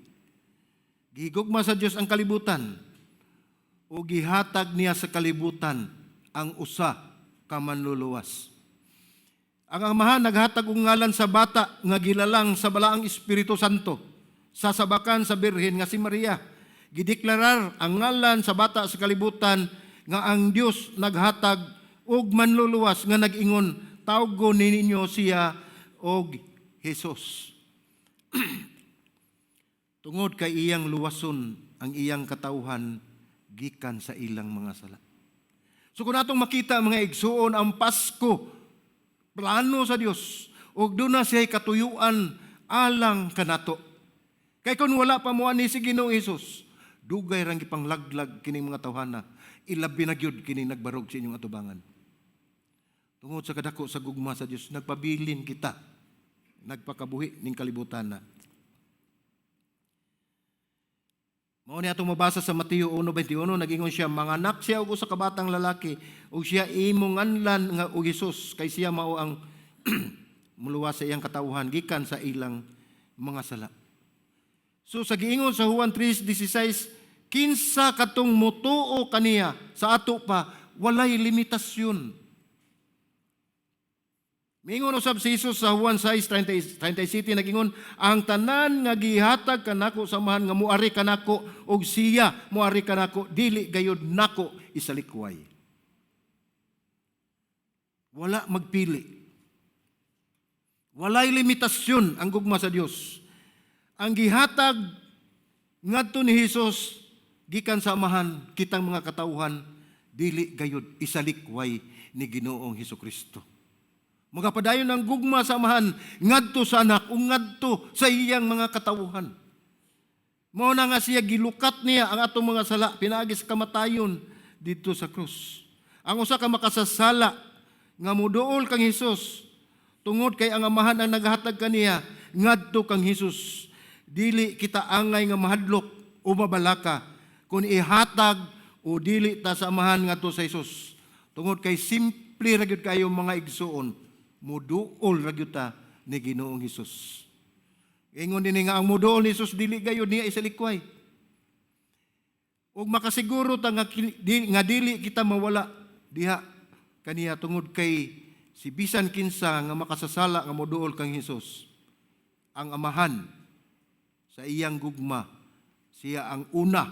Gihigugma sa Dios ang kalibutan o gihatag niya sa kalibutan ang usa ka manluluwas. Ang Amahan naghatag og ngalan sa bata nga gilalang sa Balaang Espiritu Santo sa sabakan sa birhen nga si Maria. Gideklarar ang ngalan sa bata sa kalibutan nga ang Dios naghatag og manluluwas nga nag-ingon, "Tawgon ninyo siya og Jesus." Tungod kay iyang luwason ang iyang katawhan gikan sa ilang mga sala. So kung atong makita, mga igsuon, ang Pasko, plano sa Dios ug duna siya katuyuan alang kanato. Kay kung wala pa mo ani si Ginoong Hesus, dugay rang gipanglaglag kining mga tawhana, ilabi na gyud kini nagbarog sa inyong atubangan. Tungod sa kadako sa gugma sa Dios, nagpabilin kita, nagpakabuhi ning kalibutan na. Mao ni atong mabasa sa Mateo 1:21, nag-ingon siya, "Manganak siya og usa ka batang lalaki ug siya imong nganlan nga og Jesus kay siya mao ang Muluwas sa iyang katawhan gikan sa ilang mga sala. So sa giingon sa Juan 3:16, kinsa katong mutuo kaniya sa ato pa, walay limitasyon. Mingon usab si Jesus sa Juan 6:37, nagingon, "Ang tanan nga gihatag kanako sa Amahan nga muari kanako og siya muari kanako, dili gayud nako isalikway." Wala magpili. Walay limitasyon ang gugma sa Dios. Ang gihatag ngadto ni Hesus gikan sa Amahan, kitang mga katawhan dili gayud isalikway ni Ginoong Hesus Kristo. Magapadayon ang gugma sa Amahan ngadto sa Anak ug ngadto sa iyang mga katawhan. Mao na nga siya gilukat niya ang atong mga sala pinaagi sa kamatayon didto sa krus. Ang usa ka makasasala nga muduol kang Hesus tungod kay ang Amahan ang naghatag kaniya ngadto kang Hesus, dili kita angay nga mahadlok o mabalaka kung ihatag o dili ta sa Amahan ngadto sa Hesus. Tungod kay simple ra gyud kayo, mga igsuon, muduol ra gyud ta ni Ginoong Hesus. Ingon dinhi nga ang muduol ni Hesus, dili gayud niya isalikway. Ug makasiguro ta nga dili kita mawala diha kaniya tungod kay si bisan kinsa nga makasasala nga moduol kang Hesus, ang Amahan sa iyang gugma, siya ang una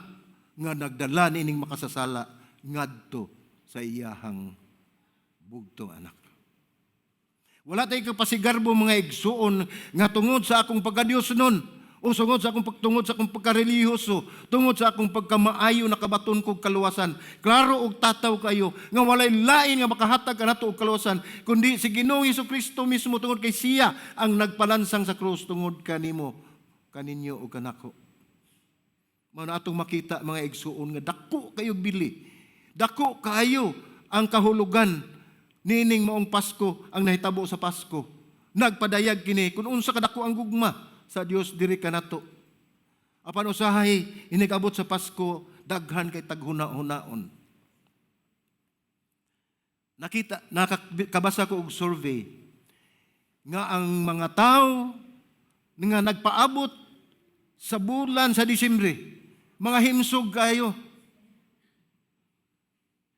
nga nagdala niining makasasala ngadto sa iyahang bugtong Anak. Wala tayo kapasigarbo, mga igsuon, nga tungod sa akong pagkadiyos nun, o tungod sa akong pagkarelihiyoso, tungod sa akong pagkamaayo, nakabaton kog kaluwasan. Klaro og tataw kayo nga walay lain nga makahatag kanato og kaluwasan kundi si Ginoong Kristo mismo, tungod kay siya ang nagpalansang sa krus tungod kanimo, kaninyo ug kanako. Mao na atong makita, mga igsuon, nga dako kayo bili. Dako kayo ang kahulugan niining maong Pasko, ang nahitabo sa Pasko. Nagpadayag kini kung unsa kadako ang gugma sa Dios diri kanato. Apan usahay inigabot sa Pasko, daghan kay taghuna-hunaon. Nakita, nakabasa ko og survey nga ang mga tao nga nagpaabot sa bulan sa Disyembre, mga himsog kayo.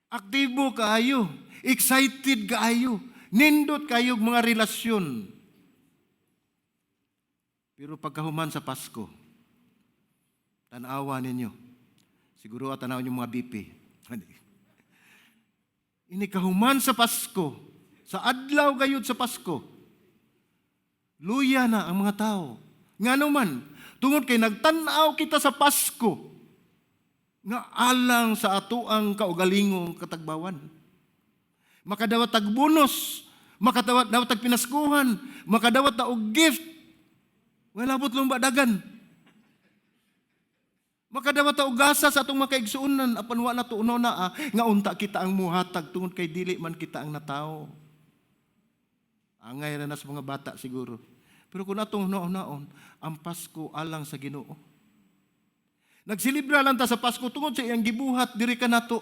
Aktibo kaayo, excited kaayo, nindot kayo mga relasyon. Pero pagkahuman sa Pasko, tanawa ninyo. Siguro at tanawa ninyo, mga BP. Ini kahuman sa Pasko, sa adlaw gayud sa Pasko, luya na ang mga tao. Ngano man, tungod kay nagtan-aw kita sa Pasko nga alang sa atoang kaugalingong katagbawan. Makadawat tag bonus, makadawat dawat tag pinaskuhan, makadawat ta og gift. Wala abot lumba dagan. Makadawat ta og gasa sa atong makaigsuonan, apan wa na tuno na nga unta kita ang muhatag tungod kay dili man kita ang natawo. Angay ra na sa mga bata siguro. Pero kung atong naon, ang Pasko alang sa Ginoo. Nagsilibra lang ta sa Pasko tungod sa iyang gibuhat diri kanato.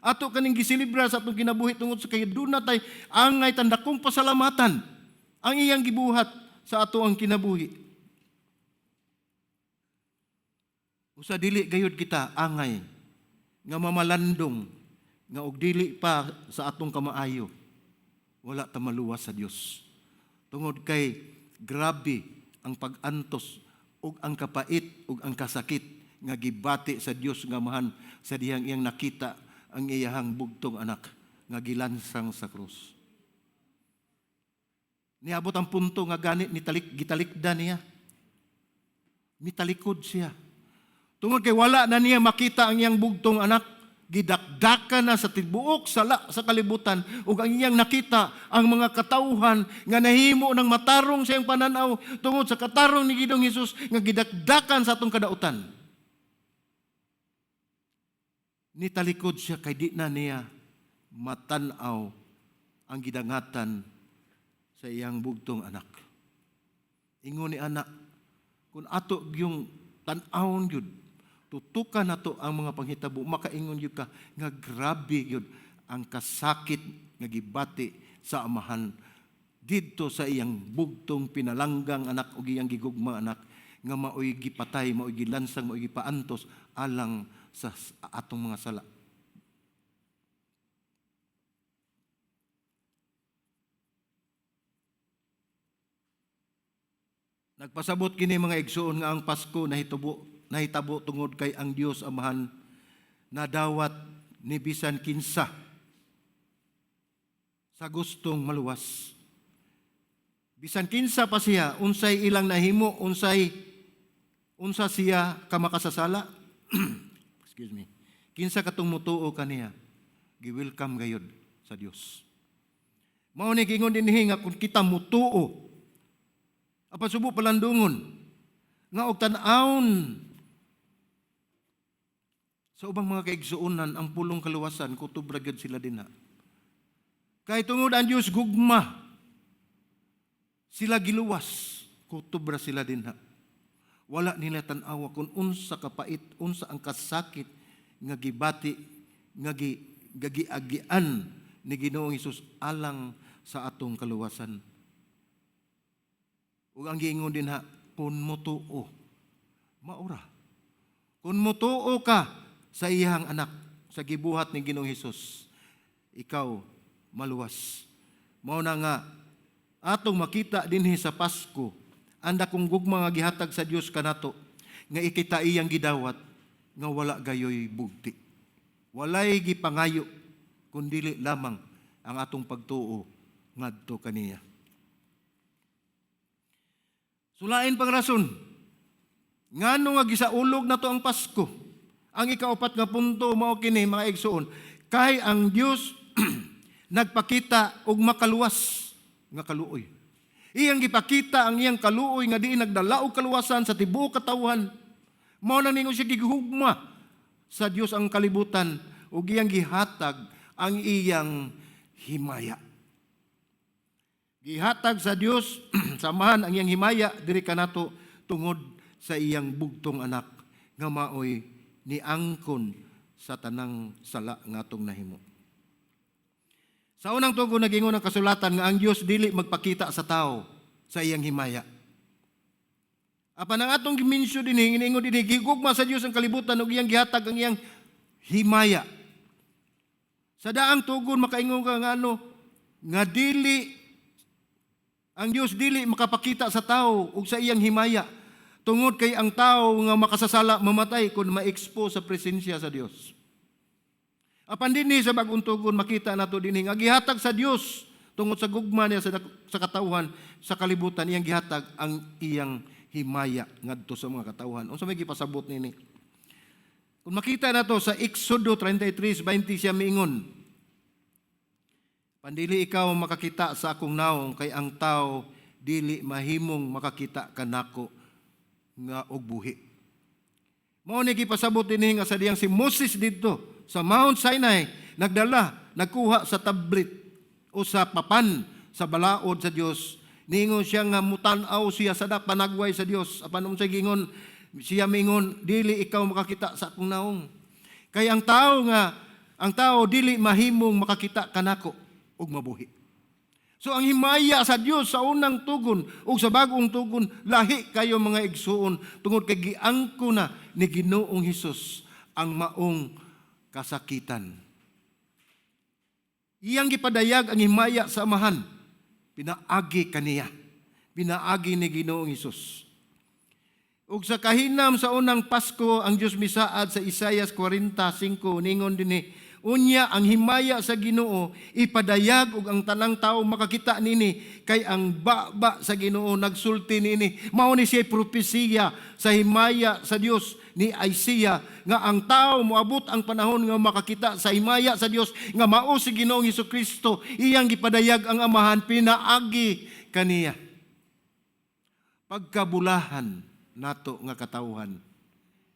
Ato kaning gisilibra sa atong kinabuhi tungod sa kay duna tay angay tandakong pasalamatan ang iyang gibuhat sa ato ang kinabuhi. Usa, dili gayud kita angay nga mamalandong nga og dili pa sa atong kamaayo, wala ta maluwas sa Dios. Tungod kay grabe ang pag-antos ug ang kapait ug ang kasakit nga gibati sa Dios nga Amahan sa dihang iyang nakita ang iyahang bugtong Anak nga gilansang sa krus. Niabot ang punto nga ganit ni talik gitalikdan niya. Mitalikod siya. Tungod kay wala na niya makita ang iyang bugtong Anak, gidakdakan na sa tibuok sala sa kalibutan ug ang iyang nakita ang mga katawhan nga nahimo ng matarong sa iyang pananaw tungod sa katarong ni Ginoong Hesus nga gidakdakan sa atong kadautan. Nitalikod siya kay di na niya matan-aw ang gidangatan sa iyang bugtong Anak. Ingon ni anak, kung ato yung tan-awon gyud, tutukan nato ang mga panghitabo, makaingon gyud ka nga grabe gyud ang kasakit nga gibati sa Amahan Didto sa iyang bugtong pinalanggang anak ug iyang gigugma anak nga maoy gipatay, maoy gilansang, maoy gipaantos alang sa atong mga sala. Nagpasabot kini, mga igsoon, nga ang Pasko nahitabo tungod kay ang Dios Amahan nadawat ni bisan kinsa sa gustong maluwas. Bisan kinsa pa siya, unsay ilang nahimo, unsa siya ka makasasala. Excuse me. Kinsa katong mutuo kaniya, gi-welcome gayud sa Dios. Mao ni giingon dinhi nga kung kita mutuo, apan subo palandungon nga og tan-awon sa ubang mga kaigsuonan ang pulong kaluwasan, kutob ra gyud sila dinha. Kay tungod ang Dios gugma, sila giluwas, kutob ra sila dinha. Wala nila tan-awa kung unsa kapait, unsa ang kasakit nga gibati, nga gagiagian ni Ginoong Hesus alang sa atong kaluwasan. Ug ang giingon dinha, kung motuo, maura. Kung motuo ka sa iyang anak, sa gibuhat ni Ginoong Hesus, ikaw maluwas. Mao na nga atong makita dinhi sa Pasko ang dakong gugma nga gihatag sa Dios kanato nga ikita iyang gidawat nga wala gayoy bugti. Walay gipangayo kundili lamang ang atong pagtuo ngadto kaniya. Sulain pang rason, ngano nga gisaulog nato ang Pasko? Ang ikaupat nga punto mao kini, mga igsoon, kay ang Dios nagpakita og makaluwas nga kaluoy. Iyang gipakita ang iyang kaluoy nga diin nagdala og kaluwasan sa tibuok katawhan. Mao nang ningon siya gihugma sa Dios ang kalibutan ug iyang gihatag ang iyang himaya. Gihatag sa Dios samahan ang iyang himaya diri kanato tungod sa iyang bugtong anak nga maoy niangkon sa tanang sala nga atong nahimo. Sa unang tugon, nagingon ang kasulatan nga ang Dios dili magpakita sa tao sa iyang himaya. Apan ang atong giminsyo dinhi, giningon dinhi, gigugma sa Dios ang kalibutan ug iyang gihatag ang iyang himaya. Sa daang tugon, makaingon ka nga ano nga dili ang Dios dili makapakita sa tao ug sa iyang himaya tungod kay ang tao nga makasasala mamatay kung ma-expose sa presensya sa Dios. Apan dinhi sa bag-ong tugon, makita nato dinhi nga gihatag sa Dios tungod sa gugma niya sa katawhan sa kalibutan, iyang gihatag ang iyang himaya ngadto sa mga katawhan. Unsa may gipasabot nini? Kung makita nato sa Exodo 33:20, siya miingon, "Pandili ikaw makakita sa akong naong kay ang tao dili mahimong makakita kanako nga og buhi." Mao ni gipasabot dinhi nga sa diyang si Moses didto sa Mount Sinai nagdala, nagkuha sa tablet o sa papan sa balaod sa Dios. Niingon siya nga mutan-aw siya sa panagway sa Dios. Apan unsa gingon? Siya mingon, "Dili ikaw makakita sa akong naong. Kay ang tao dili mahimong makakita kanako ug mabuhi." So ang himaya sa Dios sa unang tugon ug sa bag-ong tugon lahi kayo, mga igsuon, tungod kay giangko na ni Ginoong Hesus ang maong kasakitan. Iyang gipadayag ang himaya sa Amahan pinaagi kaniya. Pinaagi ni Ginoong Hesus. Ug sa kahinam sa unang Pasko, ang Dios misaad sa Isaias 45, ningon dinhi, "Unya ang himaya sa Ginoo ipadayag ug ang tanang tao makakita nini, kay ang baba sa Ginoo nagsulti nini." Mao ni siya propesiya sa himaya sa Dios ni Isaiah nga ang tao moabot ang panahon nga makakita sa himaya sa Dios nga mao si Ginoong Kristo. Iyang gipadayag ang Amahan pinaagi kaniya. Pagkabulahan nato nga katawhan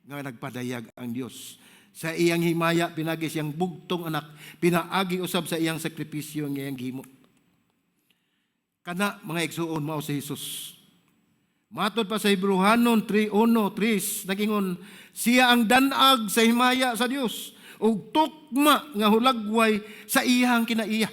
nga nagpadayag ang Dios sa iyang himaya pinagi siyang bugtong anak, pinaagi usab sa iyang sakripisyo nga iyang gihimo. Kana, mga igsuon, mao si Jesus. Matod pa sa Hebreohanon 3:1, 3, nagingon, "Siya ang danag sa himaya sa Dios ug tukma nga hulagway sa iyang kinaiya.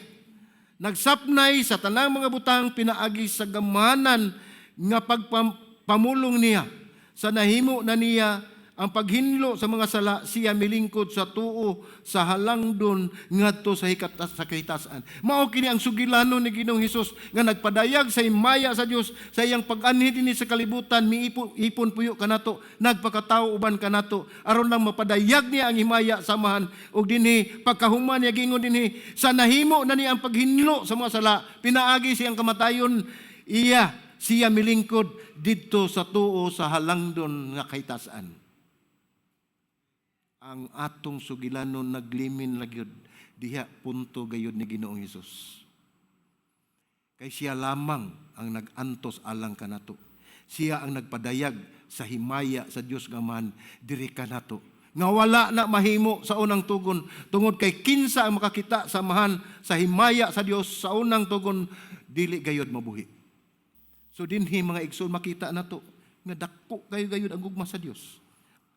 Nagsapnay sa tanang mga butang pinaagi sa gamhanan nga pagpamulong niya. Sa nahimo na niya ang paghinlo sa mga sala, siya milingkod sa tuo sa halangdon ngadto sa hikat sa kahitasan. Mao kini ang sugilanon ni Ginoong Hesus nga nagpadayag sa himaya sa Dios sa iyang pag-anhi dinhi sa kalibutan, miipon ipon puyo kanato, nagpakatawo uban kanato aron lang mapadayag niya ang himaya sa Amahan. Ug dinhi pagkahuman niya, giingon dinhi, sa nahimo na niya ang paghinlo sa mga sala pinaagi siyang kamatayon, iya siya milingkod didto sa tuo sa halangdon nga kahitasan. Ang atong sugilanon naglimin la gyud diha punto gayud ni Ginoong Hesus. Kay siya lamang ang nag-antos alang kanato. Siya ang nagpadayag sa himaya sa Dios nga Amahan diri kanato. Nga wala na mahimo sa unang tugon tungod kay kinsa ang makakita sa Amahan, sa himaya sa Dios sa unang tugon, dili gayud mabuhi. So dinhi, mga igsoon, makita nato nga dako kayo gayud ang gugma sa Dios.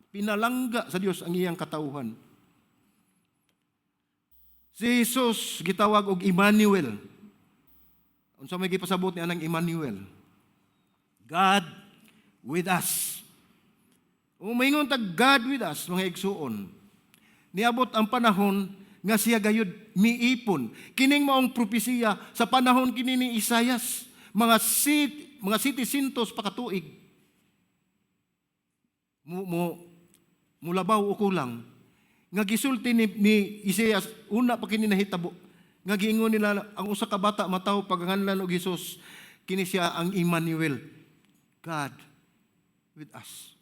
Pinalangga sa Dios ang iyang katawhan. Si Jesus gitawag og Emmanuel. Unsa may gipasabot ni anang Emmanuel? God with us. Kung maingon tag God with us, mga igsuon, niabot ang panahon nga siya gayud miipon. Kining maong propesiya sa panahon kini ni Isayas, mga 700 pa katuig. Mo mulabaw o kulang nga gisulti ni Isaias, una pa kini nahitabo, nga giingon nila ang usa ka bata matawo, paganganlan og Hesus, kini siya ang Emmanuel, God with us,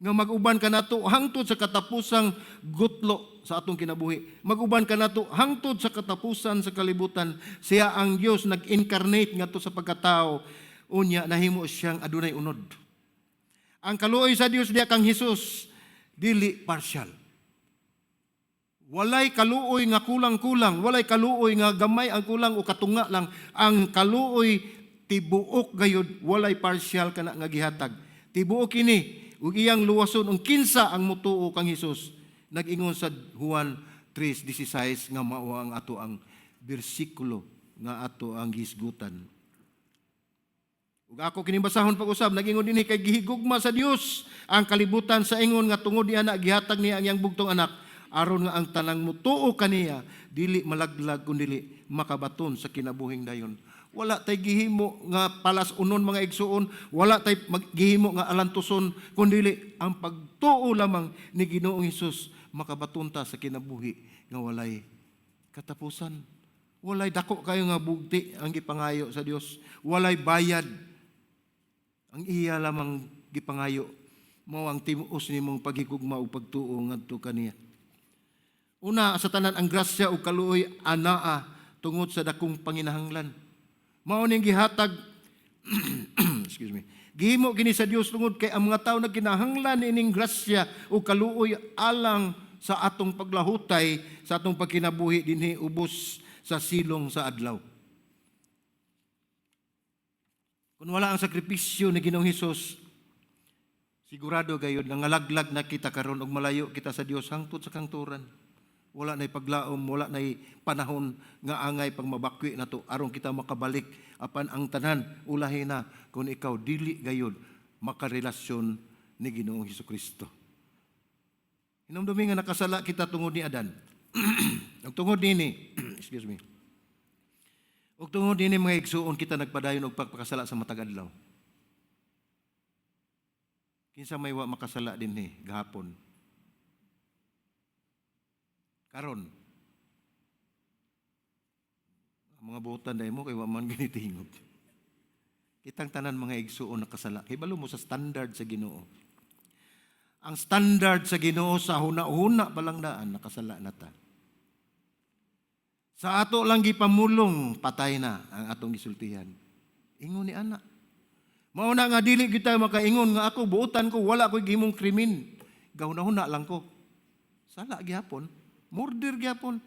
nga mag-uban kanato hangtod sa katapusang gutlo sa atong kinabuhi, mag-uban kanato hangtod sa katapusan sa kalibutan. Siya ang Dios nag-incarnate ngadto sa pagkatao, unya nahimo siyang adunay unod. Ang kaluoy sa Dios diha kang Hesus dili partial. Walay kaluoy nga kulang-kulang, walay kaluoy nga gamay ang kulang o katunga lang. Ang kaluoy tibuok gayud, walay partial kana nga gihatag. Tibuok kini ug iyang luwason ug kinsa ang mutuo kang Hesus. Nag-ingon sa Juan 3:16 nga mao ang ato ang bersikulo nga ato ang hisgutan. Ug ako kining basahon pag-usab, nag-ingon dinhi, kay gihigugma sa Dios ang kalibutan sa ingon nga tungod niya na gihatag niya ang iyang bugtong anak aron nga ang tanang mutuo kaniya dili malaglag kundi makabaton sa kinabuhing dayon. Wala tay gihimo nga palas-unon, mga igsuon, wala tay gihimo nga alantuson, kundi ang pagtuo lamang ni Ginoong Hesus makabaton ta sa kinabuhi nga walay katapusan. Walay dako kayo nga bugti ang gipangayo sa Dios. Walay bayad. Ang iya lamang gipangayo mao ang timuos nimong paghigugma ug pagtuo ngadto kaniya. Una sa tanan, ang grasya ug kaluoy anaa tungod sa dakong panginahanglan. Mao ning gihatag, excuse me. Gihimo kini sa Dios tungod kay ang mga tawo nagkinahanglan ining grasya ug kaluoy alang sa atong paglahutay sa atong pagkinabuhi dinhi ubos sa silong sa adlaw. Kung wala ang sakripisyo ni Ginoong Hesus, sigurado gayud nga ngalaglag na kita karon ug malayo kita sa Dios hangtod sa kangturan. Wala na'y paglaom, wala na'y panahon nga angay pang mabakwi nato aron kita makabalik, apan ang tanan ulahi na kung ikaw dili gayud makarelasyon ni Ginoong Hesus Kristo. Hinumdumi nga nakasala kita tungod ni Adan. Ug tungod nini, excuse me. Ug tungod nini, mga igsuon, kita nagpadayon og pagpakasala sa matag adlaw. Kinsa may wa makasala dinhi gahapon? Karon. Ang mga buotan dai mo kay wa man ginitingog. Kitang tanan, mga igsuon, nakasala. Kay balo mo sa standard sa Ginoo. Ang standard sa Ginoo, sa huna-huna pa lang daan, nakasala na ta. Sa ato lang gipamulong, patay na ang atong gisultihan. Ingon ni ana. Mao na nga dili kita makaingon nga ako buotan ko, wala ko'y gihimong krimen. Gahuna-huna lang ko. Sala gihapon, murder gihapon.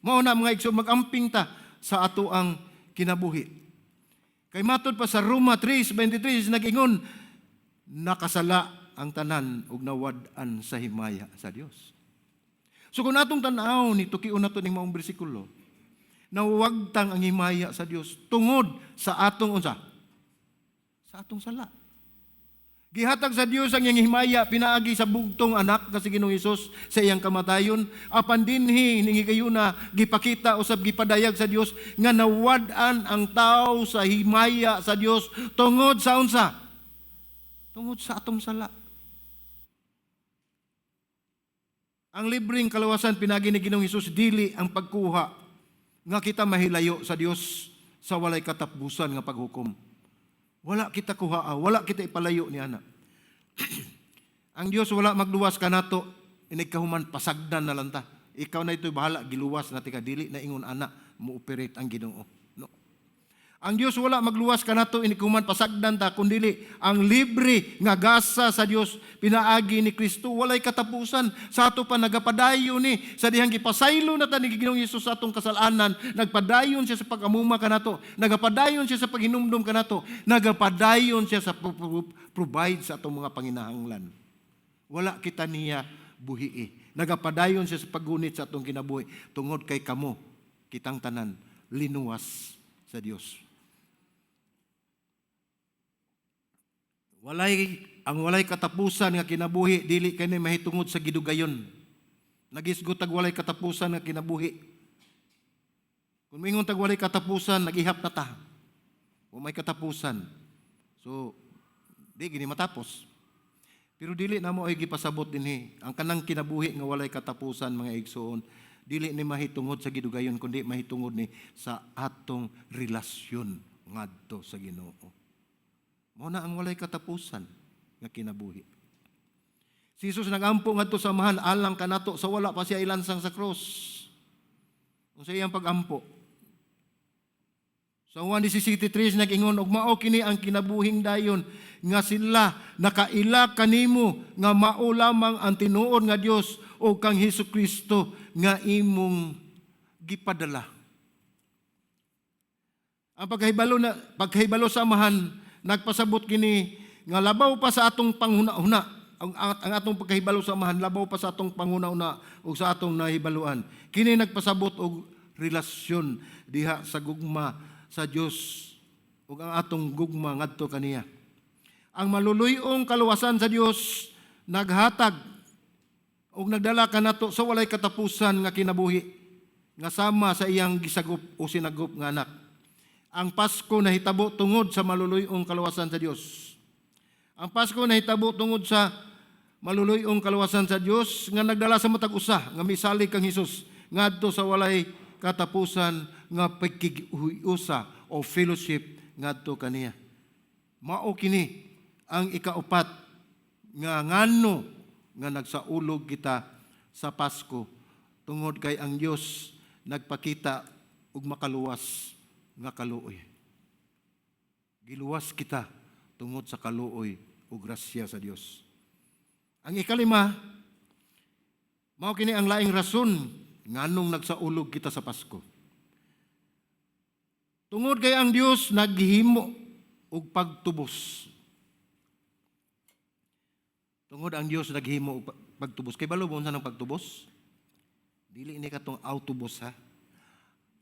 Mao na, mga igsoon, magamping ta sa ato ang kinabuhi. Kay matod pa sa Roma 3:23, nag-ingon nakasala ang tanan ug nawad-an sa himaya sa Dios. So kung atong tan-aw ni tukion nato ning maong bersikulo, Nawagtang ang himaya sa Dios tungod sa atong unsa? Sa atong sala. Gihatag sa Dios ang iyang himaya pinaagi sa bugtong anak nga si Ginoong Hesus sa iyang kamatayon. Apan dinhi ning higayuna, gipakita usab, gipadayag sa Dios nga nawad-an ang tao sa himaya sa Dios tungod sa unsa? Tungod sa atong sala. Ang libreng kaluwasan pinaagi ni Ginoong Hesus dili ang pagkuha nga kita mahilayo sa Dios sa walay katapusan nga paghukom. Wala kita kuha, wala kita ipalayo ni ana. Ang Dios wala magluwas kanato inig kahuman pasagdan na lang ta. Ikaw na ito'y bahala, giluwas na tika, dili na ingon ana mo operate ang Ginoo. No. Ang Dios wala magluwas kanato inig human pasagdan ta, kundili ang libre nga gasa sa Dios pinaagi ni Kristo walay katapusan. Sa ato pa nagapadayon ni sa dihang gipasaylo na ta ni Ginoong Hesus sa atong kasalanan, nagpadayon siya sa pag-amuma kanato, nagapadayon siya sa paghinumdum kanato, nagapadayon siya sa provide sa atong mga panginahanglan. Wala kita niya buhii. Nagapadayon siya sa paggunit sa atong kinabuhi tungod kay kamo, kitang tanan, linuwas sa Dios. Walay ang walay katapusan nga kinabuhi dili kini mahitungod sa gidugayon. Nagisgot tag walay katapusan nga kinabuhi. Kung mingon tag walay katapusan, nagihap na ta. Kung may katapusan. So, di gini matapos. Pero dili namo ay gipasabot dinhi ang kanang kinabuhi nga walay katapusan, mga igsoon, dili ni mahitungod sa gidugayon, kundi mahitungod ni sa atong relasyon ngadto sa Ginoo. Mao na ang walay katapusan nga kinabuhi. Si Jesus nagampo ngadto sa Amahan alang kanato sa wala pa siya ilansang sa cross. Unsa iyang pagampo? Sa Juan 17:3 nag-ingon, "Ug mao kini ang kinabuhing dayon, nga sila nakaila kanimo nga mao lamang ang tinuod nga Dios ug kang Hesus Kristo nga imong gipadala." Ang pagkahibalo sa Amahan, nagpasabot kini nga labaw pa sa atong panghuna-huna. Ang atong pagkahibalo sa Amahan labaw pa sa atong panghuna-huna ug sa atong nahibaluan. Kini nagpasabot og relasyon diha sa gugma sa Dios ug ang atong gugma ngadto kaniya. Ang maluluy-ong kaluwasan sa Dios naghatag ug nagdala kanato sa walay katapusan nga kinabuhi nga sama sa iyang gisagop o sinagop nga anak. Ang Pasko nahitabo tungod sa maluluy-ong kaluwasan sa Dios. Ang Pasko nahitabo tungod sa maluluy-ong kaluwasan sa Dios nga nagdala sa matag usa nga misalig kang Hesus ngadto sa walay katapusan nga pagkig-usa o fellowship ngadto kaniya. Mao kini ang ikaupat nga ngano nga nagsaulog kita sa Pasko, tungod kay ang Dios nagpakita og makaluwas nga kaluoy. Giluwas kita tungod sa kaluoy ug grasya sa Dios. Ang ikalima, mao kini ang laing rason nganong nagsaulog kita sa Pasko. Tungod kay ang Dios naghimo og pagtubos. Tungod ang Dios naghimo og pagtubos. Kay balo mo unsa ng pagtubos? Dili ni katong autobus, ha.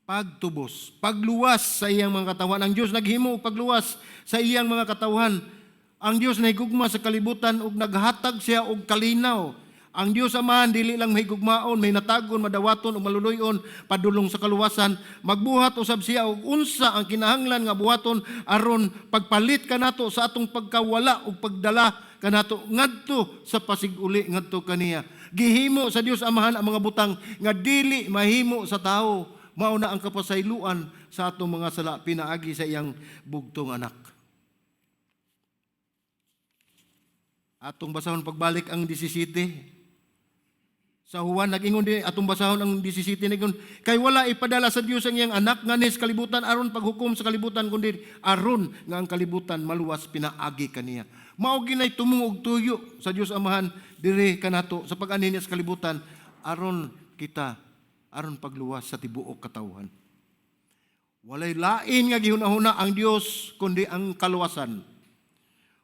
Pagtubos, pagluwas sa iyang mga katawhan. Ang Dios naghimo og pagluwas sa iyang mga katawhan. Ang Dios nahigugma sa kalibutan ug naghatag siya og kalinaw. Ang Dios Amahan dili lang mahigugmaon, may natagon, madawaton o maluluyon padulong sa kaluwasan. Magbuhat usab siya og unsa ang kinahanglan nga buhaton aron pagpalit kanato sa atong pagkawala ug pagdala kanato ngadto sa pasig-uli ngadto kaniya. Gihimo sa Dios Amahan ang mga butang nga dili mahimo sa tawo. Mao na ang kapasayloan sa atong mga sala pinaagi sa iyang bugtong anak. Atong basahon pagbalik ang 17. Sa Juan, nag-ingon din, atong basahon ang 17, nag-ingon, "Kay wala ipadala sa Dios ang iyang anak nganhi sa kalibutan aron paghukom sa kalibutan, kundi aron nga ang kalibutan maluwas pinaagi kaniya." Mao ginay tumong og tuyo sa Dios Amahan diri kanato sa pag-anhi niya sa kalibutan aron kita, aron pagluwas sa tibuok katawhan. Walay lain nga gihuna-huna ang Dios kundi ang kaluwasan.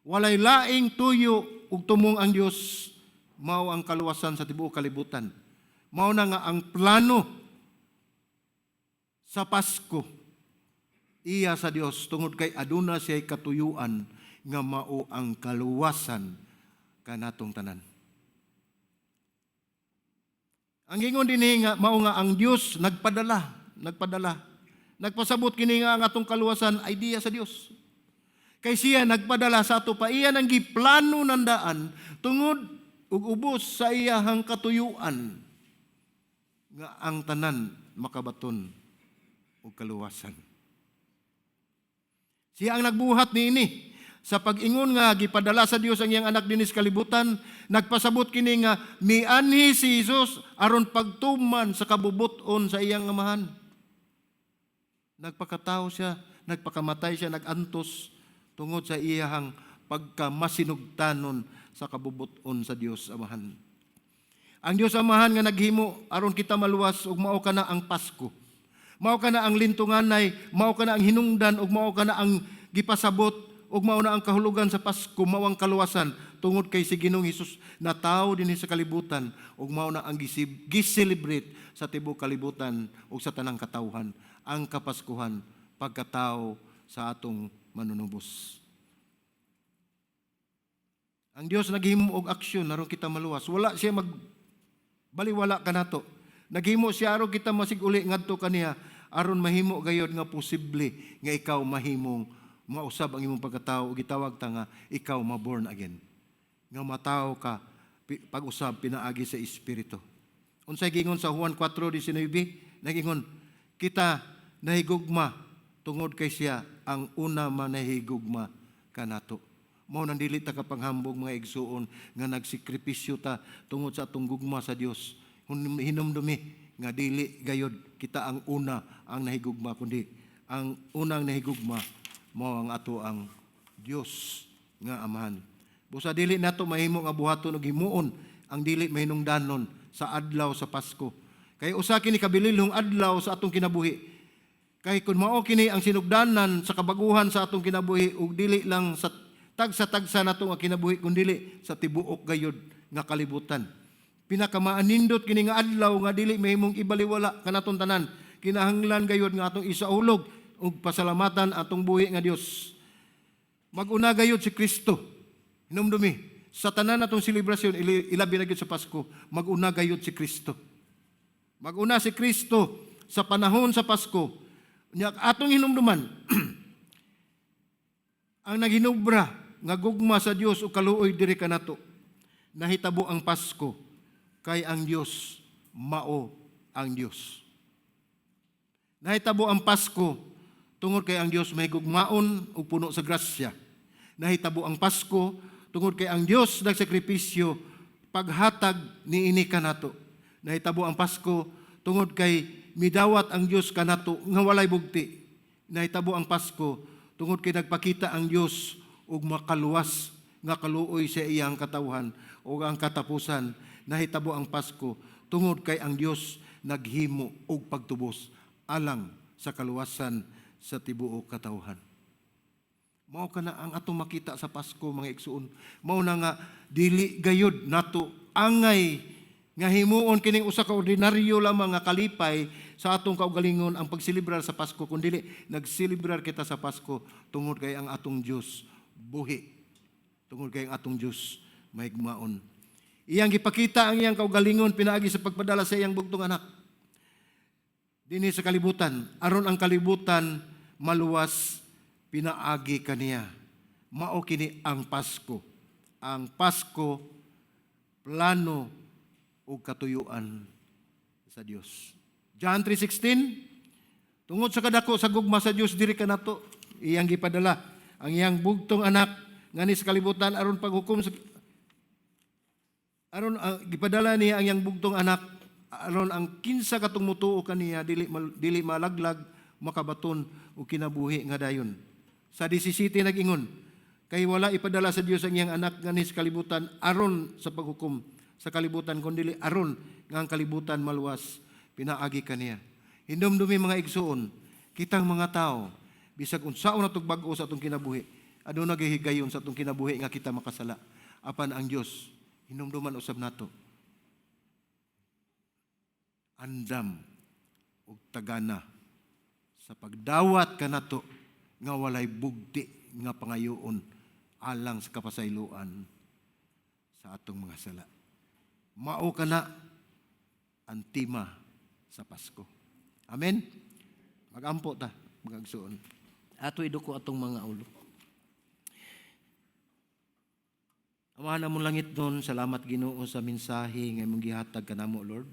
Walay laing tuyo ug tumong ang Dios, mao ang kaluwasan sa tibuok kalibutan. Mao na nga ang plano Sa Pasko, iya sa Dios tungod kay aduna siya'y katuyuan nga mao ang kaluwasan kanatong tanan. Ang ingon dinhi nga mao nga ang Dios nagpadala, nagpadala. Nagpasabot kini nga ang atong kaluwasan ay diya sa Dios. Kay siya nagpadala sa ato pa, iya nang giplano nandaan tungod ug ubos sa iyahang katuyuan nga ang tanan makabaton og kaluwasan. Siya ang nagbuhat niini. Sa pag-ingon nga gipadala sa Dios ang iyang anak dinhi sa kalibutan, nagpasabot kini nga mianhi si Jesus aron pagtuman sa kabubut-on sa iyang Amahan. Nagpakatao siya, nagpakamatay siya, nagantos tungod sa iyahang pagkamasinugtanon sa kabubut-on sa Dios Amahan. Ang Dios Amahan nga naghimo aron kita maluwas ug mao kana ang Pasko. Mao kana ang lintunganay, mao kana ang hinungdan ug mao kana ang gipasabot ug mao na ang kahulugan sa Pasko, mao ang kaluwasan tungod kay si Ginoong Hesus natawo dinhi sa kalibutan ug mao na ang gi-celebrate sa tibuok kalibutan ug sa tanang katawhan ang Kapaskuhan, pagkatao sa atong Manunubos. Ang Dios naghimo og aksyon aron kita maluwas. Wala siya mag baliwala kanato. Naghimo siya aron kita masig-uli ngadto kaniya, aron mahimo gayod nga posible nga ikaw mahimong mausab ang imong pagkatao ug gitawag ta nga ikaw ma-born again. Nga matawo ka pag-usab pinaagi sa Espiritu. Unsay gingon sa Juan 4:19? Nagingon, kita nahigugma tungod kay siya ang una manahigugma kanato. Mao nang dili ta kapanghambog, mga igsuon, nga nagsikripisyo ta tungod sa atong gugma sa Dios. Hinumdumi nga dili gayod kita ang una ang nahigugma, kundi ang unang nahigugma mao ang ato ang Dios nga Amahan. Busa dili nato mahimo nga buhaton og himuon ang dili mahinungdanon sa adlaw sa Pasko. Kay usa kini kabililhong adlaw sa atong kinabuhi. Kay kung mao kini ang sinugdanan sa kabaguhan sa atong kinabuhi ug dili lang sa tagsa-tagsa nato nga kinabuhi kun dili sa tibuok gayod nga kalibutan. Pinakamaanindot kini nga adlaw nga dili mahimong ibaliwala kanaton tanan. Kinahanglan gayod nga atong isaulog ug pasalamatan atong buhi nga Dios. Mag-una gayod si Kristo. Hinumdumi, sa tanan natong selebrasyon, ilabi na gyud sa Pasko, mag-una gayod si Kristo. Mag-una si Kristo sa panahon sa Pasko. Nya atong hinumduman ang naghinubra nga gugma sa Dios ug kaluoy diri kanato. Nahitabo ang Pasko kay ang Dios mao ang Dios. Nahitabo ang Pasko tungod kay ang Dios mahigugmaon ug puno sa grasya. Nahitabo ang Pasko tungod kay ang Dios nagsakripisyo paghatag niini kanato. Nahitabo ang Pasko tungod kay midawat ang Dios kanato nga walay bugti. Nahitabo ang Pasko tungod kay nagpakita ang Dios og makaluwas nga kaluoy sa iyang katawhan, ug ang katapusan, nahitabo ang Pasko tungod kay ang Dios naghimo og pagtubos alang sa kaluwasan sa tibuok katawhan. Mao kana ang atong makita sa Pasko, mga igsuon. Mao na nga dili gayud nato angay nga himuon kining usa ka ordinaryo lamang nga kalipay sa atong kaugalingon ang pagselebrar sa Pasko, kundi nagselebrar kita sa Pasko tungod kay ang atong Dios buhi. Tungod kay ang atong Dios mahigugmaon. Iyang gipakita ang iyang kaugalingon pinaagi sa pagpadala sa iyang bugtong anak dinhi sa kalibutan aron ang kalibutan maluwas pinaagi kaniya. Mao kini ang Pasko. Ang Pasko, plano ug katuyuan sa Dios. John 3:16. Tungod sa kadako sa gugma sa Dios diri kanato, iyang gipadala ang iyang bugtong anak nganhi sa kalibutan aron paghukom sa aron gipadala niya ang iyang bugtong anak aron ang kinsa katong mutuo kaniya dili malaglag, makabaton og kinabuhi nga dayon. Sa 17 nag-ingon, kay wala ipadala sa Dios ang iyang anak nganhi sa kalibutan aron sa paghukom sa kalibutan, kundi aron nga ang kalibutan maluwas pinaagi kaniya. Hinumdumi, mga igsuon, kitang mga tao, bisag unsaon natong bag-o sa atong kinabuhi, aduna gihigayon sa atong kinabuhi nga kita makasala. Apan ang Dios, hinumduman usab nato, andam og tagana. Sa pagdawat kanato nga walay bugti nga pangayoon alang sa kapasayloan sa atong mga sala. Mao kana ang tema sa Pasko. Amen? Magampo ta, mga igsoon. Ato iduko atong mga ulo. Amahan among langitnon, salamat, Ginoo, sa mensahe nga imong gihatag kanamo, Lord.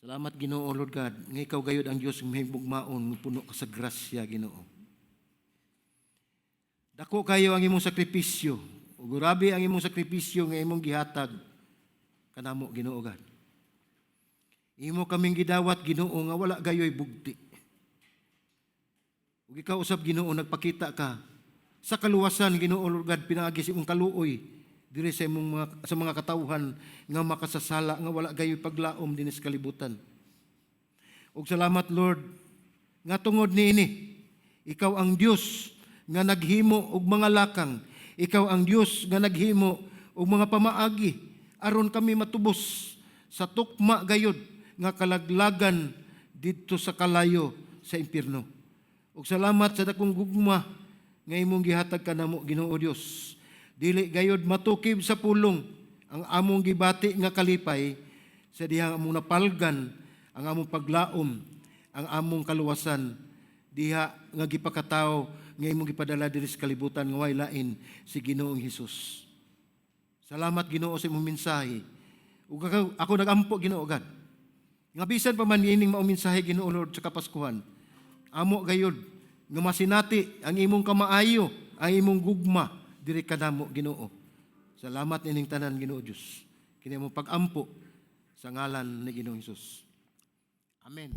Salamat, Ginoo, Lord God, nga ikaw gayud ang Dios nga mahigugmaon, nga puno ka sa grasya, Ginoo. Dako kayo ang imong sakripisyo. Ug grabe ang imong sakripisyo nga imong gihatag kanamo, Ginoo God. Imo kaming gidawat, Ginoo, nga wala gayoy bugti. Ug ikaw usab, Ginoo, nagpakita ka sa kaluwasan, Ginoo, Lord God, pinaagi sa imong kaluoy diri sa mga katawhan nga makasasala nga wala gayoy paglaom dinhi sa kalibutan. Ug salamat, Lord, nga tungod niini ikaw ang Dios nga naghimo og mga lakang, ikaw ang Dios nga naghimo og mga pamaagi aron kami matubos sa tukma gayud nga kalaglagan didto sa kalayo sa impierno. Ug salamat sa dakong gugma nga imong gihatag kanamo, Ginoo Dios. Dili gayud matukib sa pulong ang among gibati nga kalipay sa dihang among napalgan ang among paglaom, ang among kaluwasan diha nga gipakatawo nga imong gipadala diri sa kalibutan nga way lain si Ginoong Hesus. Salamat, Ginoo, sa imong mensahe. Ug ako nagampo, Ginoo God, nga bisan pa man ining maong mensahe, Ginoo Lord, sa Kapaskuhan, amo gayud nga masinati ang imong kamaayo, ang imong gugma diri kanamo, Ginoo. Salamat ining tanan, Ginoo Dios. Kini among pag-ampo sa ngalan ni Ginoong Hesus. Amen.